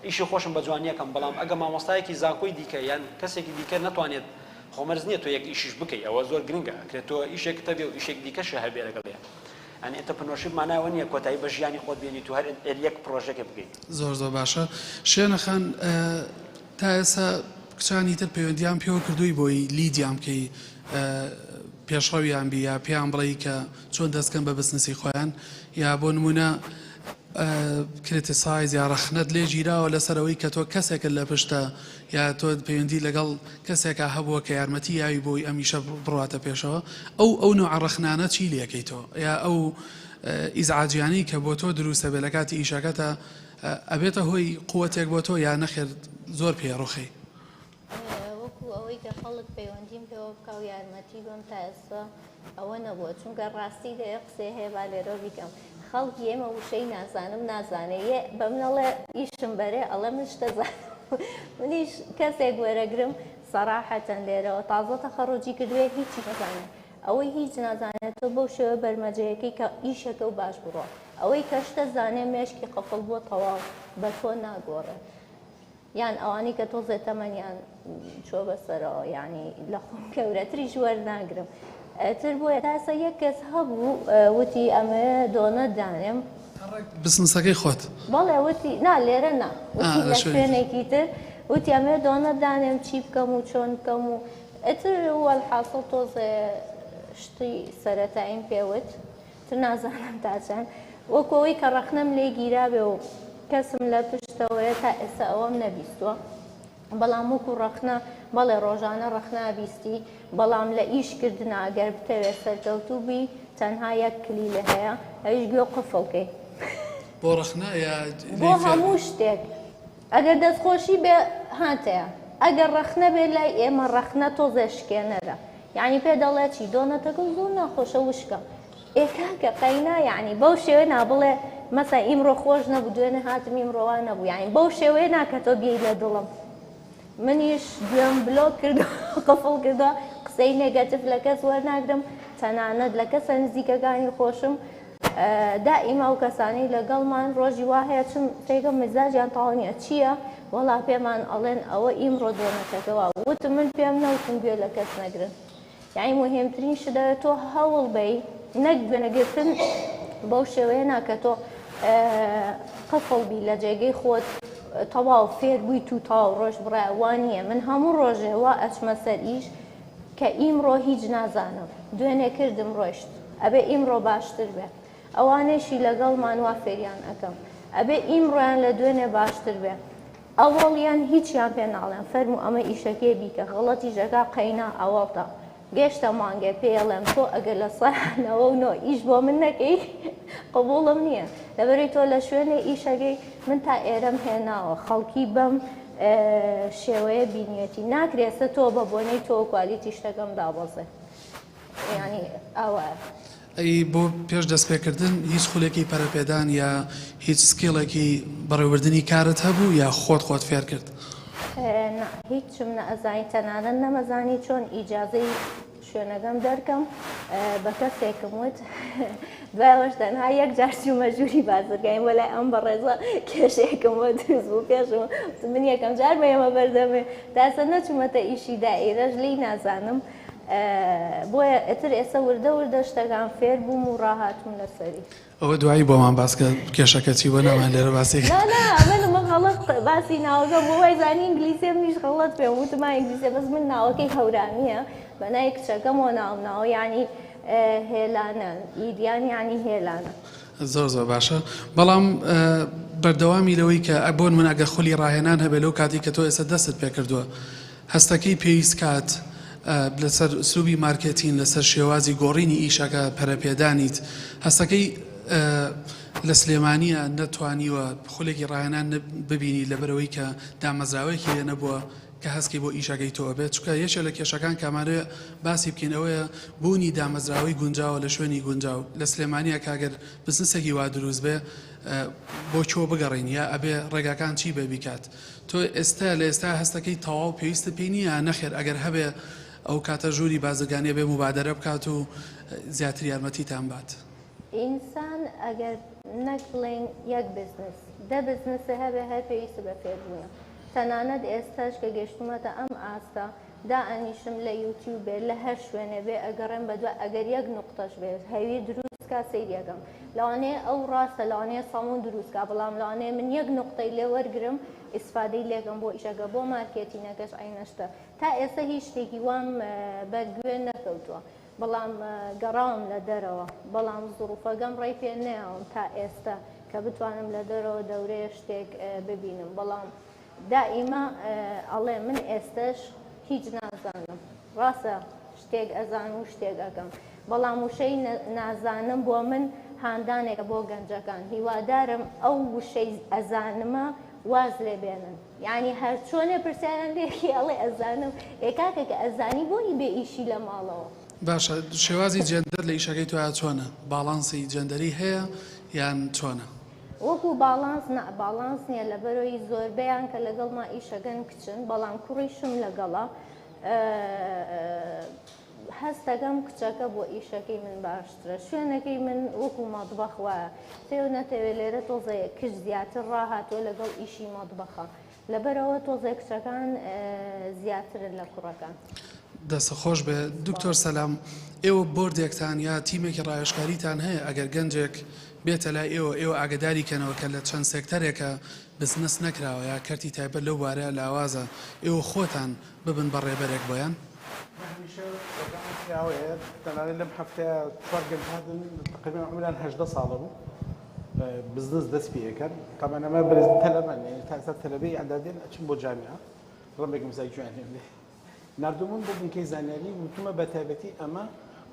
ئیشی خۆشم بە جوانی ئەکەم بەڵام ئەگە مامۆستایەکی زانکۆی دیکە یان کەسێکی دیکە نەتوانێت خۆ مەرج نییە تۆ یەک ئیشیش بکەی ئەوە زۆر گرنگە ئەکرێت تۆ ئیشێکت هەبێ و ئیشێک دیکەشت هەبێ لەگەڵیا یانی entrepreneurship مانای ئەوە نییە کۆتایی بە ژیانی خۆت بێنیت و هەر یەک پڕۆژەکە بکەیت. زۆر زۆر باشە شێنە خان. تا ئێستا کچانی تر پەیوەندیان پێوە کردووی بۆی lead یان بکەی پێشڕەویان بی یا پێیان بڵێی کە چۆن دەست کەن بە بزنسی خۆیان یا بۆ نمونە criticize یا ڕەخنەت لێ گیراوە لەسەر ئەوەی کە تۆ کەسێکت لە پشتە یا تۆ پەیوەندی لەگەڵ کەسێکا هەبووە کە یارمەتی یاوی بۆی ئەم ئیشە بڕواتە پێشەوە ئەو ئەو نوعە ڕەخنانە چی لەکەی تۆ یا ئەو ئیزعاجیانەی کە بۆ تۆ دروستە بێ لە کاتی ئیشەکەتە ئەبێتە هۆی قوتێک بۆ تۆ یا نەخێر زۆر پێ ڕوخی؟ وەکو ئەوەی کە خەڵک پەیوەندیم پێوە بکا و یارمەتی بەم تا ئێستا ئەوە نەبووە چونکە ڕاستی دەیە قسەی هەیە با لێرەوە بیکەم خەڵکی ئێمە وشەی نازانم نازانێ یە بە من ئەڵێ ئیشم بەرێ ئەڵێ من شتەزانم منیش کەسێک وەرەگرم سەراحەتەن لێرەوە تازە تەخەڕوجی کردوێ هیچی نازانێ ئەوەی هیچ نازانێت تۆ بەو شێوە بەرمەجەیەکەی کە ئیشەکە و باش بڕۆ ئەوەی کە شتە زانێ مێشکی قفڵ بووە تەواو بە تۆ ناگۆڕێ یان ئەوانەی کە تۆزێ تەمەنیان چووە بەسەرەوە یعنی لە خۆم گەورەتریش وەرناگرم تر بۆیە تاسە یەک کەس هەبوو وتی ئەمە دۆنەت دانێم بزنسەکەی خۆت؟ بەڵێ وتی نا لێرە نا وتی لە شوێنێکی تر وتی ئەمێ دۆنەت دانێم چی بکەم و چۆن بکەم و ئیتر وەلحاسڵ تۆزێ شتی سەرەتاییم پێ وت تر نازانم تا چەند وەکو ئەوەی کە ڕەخنەم لێ گیرابێ و کەسم لە پشتەوەیە تا ئێستا ئەوەم نەبیستووە بەڵام وەکو ڕەخنە بەڵێ ڕۆژانە ڕەخنە بیستی بەڵام لە ئیش کردنا گەر بتەوێت سەرکەوتوو بی تەنها یەک کلیلە هەیە ئەویش گوێ قفڵکەی. بۆ ڕەخنە یا بۆ هەموو شتێک ئەگەر دەستخۆشی بێ هاتەیە ئەگەر ڕەخنە بێ لای ئێمە ڕەخنە تۆزێ شکێنەرە یعنی پێ دەڵێ چی دۆنەتەکە زۆر ناخۆشە وشکە ئێ کاکە قەینا یعنی بەو شێوەیە نا بڵێ مەسەن ئیمڕۆ خۆش نەبوو دوێنێ هاتم ئیمڕۆ وا نەبوو یعنی بەو شێوەیە نا کە تۆ بیەی لە دڵم منیش گوێم بلۆک کردووە قفڵ کردووە قسەی negative لە کەس وەرناگرم تەنانەت لە کەسە نزیکەکانی خۆشم دائیما ئەو کەسانەی لەگەڵمان ڕۆژی وا هەیە چم تێگەم مزاجیان تەواو نییە چییە وەڵا پێمان ئەڵێن ئەوە ئیمڕۆ دۆنەتەکە وا وتم من پێم نەوتن گوێ لە کەس نەگرن یانی موهیمترین شت دەوێت تۆ هەوڵ بەی نەک گوێنەگرتن بەو شێوەیە نا کە تۆ قفڵ بی لە جێگەی خۆت تەواو فێر بووی تو تەواو ڕۆژ بڕای وا نییە من هەموو ڕۆژێ وا ئەچمە سەر ئیش کە ئیمڕۆ هیچ نازانم دوێنێ کردم ڕۆشت ئەبێ ئیمڕۆ باشتر بێ ئەوانەیشی لەگەڵمان وا فێریان ئەکەم ئەبێ ئیمڕۆیان لە دوێنێ باشتر بێ ئەوەڵیان هیچیان پێ ناڵێم فەرموو ئەمە ئیشەکەیە بیکە غەڵەتیش ئەکا قەینا ئەوەڵتە گەشتە مانگێ پێی ئەڵێم تۆ ئەگەر 99% ئیش بۆ من نەکەی قبوڵم نییە لەبەرەی تۆ لە شوێنێ ئیشەکەی من تا ئێرەم هێناوە خەڵکی بەم شێوەیە بینیەتی ناکرێسە تۆ بە بۆنەی تۆ quality شتەکەم دابەزێ یانی ئاوایە. ئەی بۆ پێش دەستپێکردن هیچ خولێکی پەرەپێدان یا هیچ skill ێکی بەڕێوەبردنی کارت هەبوو یا خۆت خۆت فێر کرد؟ نا هیچم نەئەزانی تەنانەت نەمەزانی چۆن ئیجازەی شوێنەکەم دەرکەم بە کەسێکم وت دوای ئەوەش تەنها یەک جار چوومە ژووری بازرگانی بۆ لای ئەم بەڕێزە کێشەیەکم بۆ دروست بوو پێشم وتم من یەکەم جار بەیەمە بەردەمێ تا ئێستا نەچوومەتە ئیشی دائیرەش لێی نازانم بۆیە ئیتر ئێستا وردە وردە شتەکان فێر بووم و ڕاهاتووم لەسەری. ئەوە دوایی بۆمان باس کە کێشەکە چی بووە نامان لێرە باسی نا نا من من غەڵەت باسی ناوەکەم بوو وای زانی ئینگلیزیە منیش غەڵەت پێم وتم ما ئینگلیزیە بەس من ناوەکەی هەورامیە بە ناوی کچەکەمەوە ناوم ناوە یعنی هێلانە ئیریان یعنی هێلانە. زۆر زۆر باشە بەڵام بەردەوامی لەوەی کە بۆن من ئەگەر خولی ڕاهێنان هەبێ لەو کاتی کە تۆ ئێستا دەستت پێکردووە هەستەکەی پێویست کات لەسەر ئسلوبی مارکێتین لەسەر شێوازی گۆڕینی ئیشەکە پەرەپێدانیت هەستەکەی لە سلێمانیە نەتوانیوە خولێکی ڕاهێنان ببینی لەبەرئەوەی کە دامەزراوەیەکی لێ نەبووە کە هەستکەی بۆ ئیشەکەی تۆ ئەبێت چونکە یەکێ لە کێشەکان کە ئەمانەوێ باسی بکەین ئەوەیە بوونی دامەزراوەی گونجاوە لە شوێنی گونجاو لە سلێمانیە کە ئەگەر بزنسێکی وا دروست بێ بۆ کوێ بگەڕێین یا ئەبێ ڕێگاکان چی بێ بیکات تۆ ئێستا لە ئێستا هەستەکەی تەواو پێویستت پێی نییە نەخێر ئەگەر هەبێ ئەو کاتە ژووری بازرگانی ئەبێ موبادەرە بکات و زیاتر یارمەتیتان بات. ئینسان ئەگەر نەک بڵێین یەک بزنس دە بزنسێ هەبێ هەر پێویستی بە فێربوونە تەنانەت ئێستاش کە گەشتومەتە ئەم ئاستە دائەنیشم لە یوتیوب بێ لە هەر شوێنێ بێ ئەگەڕێم بەدوای ئەگەر یەک نوقتەش بێ هەویر دروست کا سەیری ئەکەم لەوانەیە ئەو ڕاستە لەوانەیە سەمون دروست کا بەڵام لەوانەیە من یەک نوقتەی لێ وەرگرم ئیسفادەی لێکەم بۆ ئیشەکە بۆ مارکێتینەکەش عەینە شتە تا ئێستا هیچ شتێکی وام بەر گوێ نەکەوتووە بەڵام گەڕاوم لە دەرەوە بەڵام زڕوفەگەم ڕێی پێ نەیاوم تا ئێستا کە بتوانم لە دەرەوە دەورەیە شتێک ببینم بەڵام دائیمە ئەڵێ من ئێستەش هیچ نازانم ڕاستە شتێک ئەزانم و شتێک ئەکەم بەڵام وشەی نازانم بۆ من هاندانێکە بۆ گەنجەکان هیوادارم ئەو وشەی ئەزانمە واز لێ بێنن یعنی هەرچۆنێ پرسیاران لێکی ئەڵێ ئەزانم ئێ کاکە کە ئەزانی بۆ بێ ئیشی لە ماڵەوە. باشە شێوازی جێندەر لە ئیشەکەی تۆیا چۆنە باڵانسی جێندەری هەیە یان چۆنە؟ وەکو باڵانس نا باڵانس نیە لەبەرئەوەی زۆربەیان کە لەگەڵما ئیشەکەن کچن بەڵام کوڕیشم لەگەڵە هەستەکەم کچەکە بۆ ئیشەکەی من باشترە شوێنەکەی من وەکو مەتبەخ وایە تێو نەتەوێ لێرە تۆزێ کچ زیاتر ڕاهاتووە لەگەڵ ئیشی مەتبەخە لەبەرئەوە تۆزێ کچەکان زیاترن لە کوڕەکان. دەست خۆش بێ دکتۆر سەلام ئێوە بۆردێکتان یا تیمێکی ڕاوێژکاریتان هەیە ئەگەر گەنجێک بێتە لای ئێوە ئێوە ئاگەداری کەنەوە کە لە چەند سێکتەرێکە بزنس نەکراوە یا کەرتی تایبەت لەو بوارەیا لاوازە ئێوە خۆتان ببن بە ڕێبەرێک بۆیان؟ هەمیشە ڕێگامان کراوەیە تەنانەت لەم هەفتەیە چوار گەنج هاتن تەقریبا عومریان 18 ساڵە بوو بزنس دەست پێ ئەکەن تەبعەن ئەمە بەرز تەلەبەن یانی تا ئێستا تەلەبەی ئیعدادیەن ئەچن بۆ جامیعە ڕەنبێکم زای گوێیان لێم بێ ناردوومن بۆ بنکەی زانیاری وتومە بە تایبەتی ئەمە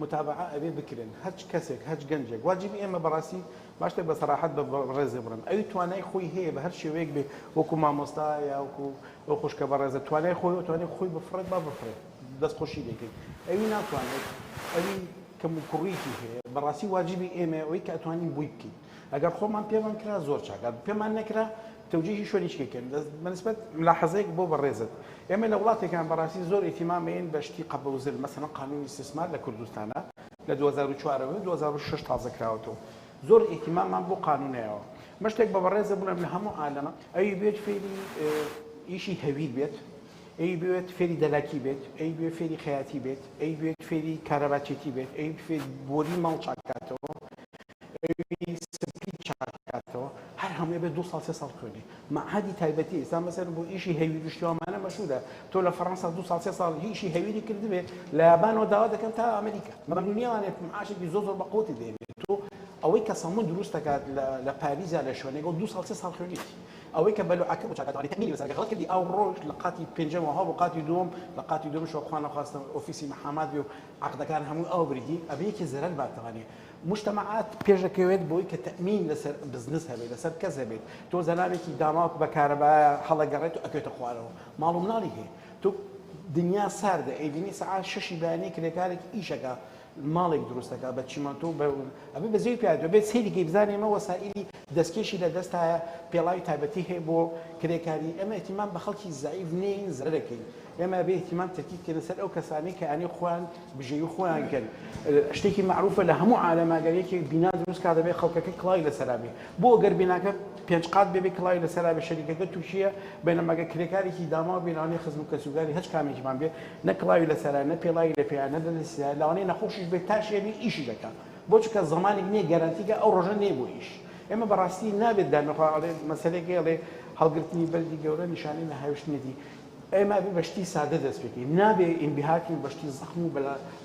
متابعە ئەبێ بکرێن هەرچ کەسێک هەرچ گەنجێک واجبی ئێمە بەڕاستی با شتێک بە سەراحەت بە بەڕێزێ بڵێم ئەوی توانای خۆی هەیە بە هەر شێوەیەک بێ وەکو مامۆستا یا وەکو ئەو خوشکە بەڕێزە توانای خۆی ئەتوانێت خۆی بفڕێت با بفڕێت دەست خۆشی لێکەین ئەوی ناتوانێت ئەوی کەم و کوڕیکی هەیە بەڕاستی واجبی ئێمەیە ئەوەی کە ئەتوانین بۆی بکەین ئەگەر خۆمان پێمان کرا زۆر چاکە پێمان نەکرا تەوجیهی شوێنیش کەین بەنسبەت ملاحەزەیەک بۆ بەڕێزت ئێمە لە وڵاتێکان بەڕاستی زۆر ئیهتیمام ئەیەن بە شتی قەبە و زل مەسەلەن قانونی ئیستیسمار لە کوردستانە لە 2004 ەوە 2006 تازە کراوەتەوە زۆر ئیهتیماممان بۆ قانونەیەوە من شتێک بە بەڕێزە بڵێم لە هەموو عالەمە ئەوی بێت فێری ئیشی هەویر بێت ئەی بێت فێری دەلاکی بێت ئەی بێت فێری خەیاتی بێت ئەی بێت فێری کارەباچێتی بێت ئەی فێری بۆری ماڵ چاکاتەوە ئەوی سپی چاکاتەوە هەر هەمووی بێت دو ساڵ سێ ساڵ خوێنێ مەعهەدی تایبەتی ئێستا مەسەلەن بۆ ئیشی هەویر و شتیوامانە مەشهورە تۆ لە فەڕەنسا دو ساڵ سێ ساڵ ئیشی هەویری کردبێ لە یابانەوە داوا دەکەن تا ئەمریکا مەمنونیانێ معاشێکی زۆر زۆر بەقوتی دێنێ تۆ ئەوەی کە سەمون دروست دەکات لە پاریزا لە شوێنێک و دو ساڵ سێ ساڵ خوێنیتی ئەوەی کە بەلوعەکە بۆ چاکاتەوە تەئمینی لەسەر غەڵەت کردی ئەو ڕۆژ لە قاتی پێنجەمەوە هەڵ بۆ قاتی دووەم لە قاتی دووەمیشەوە خوا نەخواستە ئۆفیسی محامات بێ و عەقدەکان هەمووی ئەو بریتی ئەبێ یەکێ زەرەر باتەوانێ موجتەمەعات پێش دەکەوێت بۆی کە تەئمین لەسەر بزنس هەبێت لەسەر کەس هەبێت تۆ زەلامێکی داماو بە کارەبایە هەڵەگەڕێت و ئەکەوێتە خوارەوە ماڵ و مناڵی هەیە تۆ دنیا ساردە ئەیبینی سەعات شەشی بەیانی کرێکارێک ئیشەکە ماڵێک دروستەکە بە چیمەنتۆ بە ئەبێ بە زەوی پیاوێت بێت سەیری کەی بزانێ ئێمە وەسائیلی دەستکێشی لە دەستایە پێڵاوی تایبەتی هەیە بۆ کرێکاری ئێمە ئیهتیمام بە خەڵکی زەعیف نین زەرەکەین ئێمە ئەبێ ئیهتیمام تەرکیز بکەینە سەر ئەو کەسانەی کە ئەنێ خۆیان بژێوی خۆیان کەن شتێکی مەعروفە لە هەموو عالەما گەر یەکێک بینا دروست کا دەبێ خەڵکەکە کڵاوی لەسەرا بێ بۆ گەر بیناکە پێنج قات بێ بێ کڵاوی لەسەرا بێ شەریکەکە تورکیە بەینەما گەر کرێکارێکی داماو بێ لەوانەیە خزم و کەسوکاری هەچ کامێکیمان بێ نە کڵاوی لەسەرا نە پێڵاوی لە پێیا نە لە دەستیا لەوانەیە نەخۆشیش بێ تا شێ بێ ئیشی دەکا بۆ چونکە زەمانێک نییە گەرەنتیکە ئەو ڕۆژە نییە بۆ ئیش ئێمە بەڕاستی نابێت دانەخوا ئەڵێ مەسەلەیەک هەیە ئەڵێ هەڵگرتنی بەردی گەورە نیشانەی نەهاویشتنێتی ئێمە ئەبێ بە شتی سادە دەست پێ کەین نابێ ئینبیهار کەین بە شتی زەخم و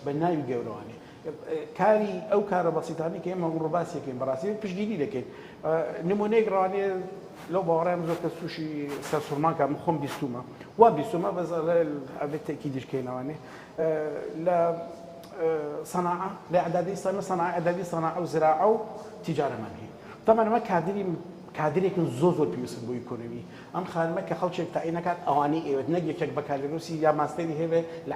بە ناوی گەورەوانێ کاری ئەو کارە بەسیتانەی کە ئێمە ئەمڕۆ باسی دەکەین بەڕاستی پشتگیری دەکەین نمونەیەک ڕەوانەیە لەو باوەڕام زۆر کەس تووشی سەرسوڕمان کە من خۆم بیستومە وا بیستومە بەس ئەبێت تەئکیدیش کەینەوانێ لە سەناعە لە ئەعدادی ئیسلامی سەناعە ئەعدادی سەناعە و زراعە و تیجارەمان هەیە تەبعەن ئەمە کادری کادرێکن زۆر زۆر پێویستن بۆ ئیکۆنۆمی ئەم خانمە کە خەڵکێک تەعین ئەکات ئەوانەی ئەیەوێت نەک یەکێک بەکالۆریۆسی یا ماستەری هەبێ لە.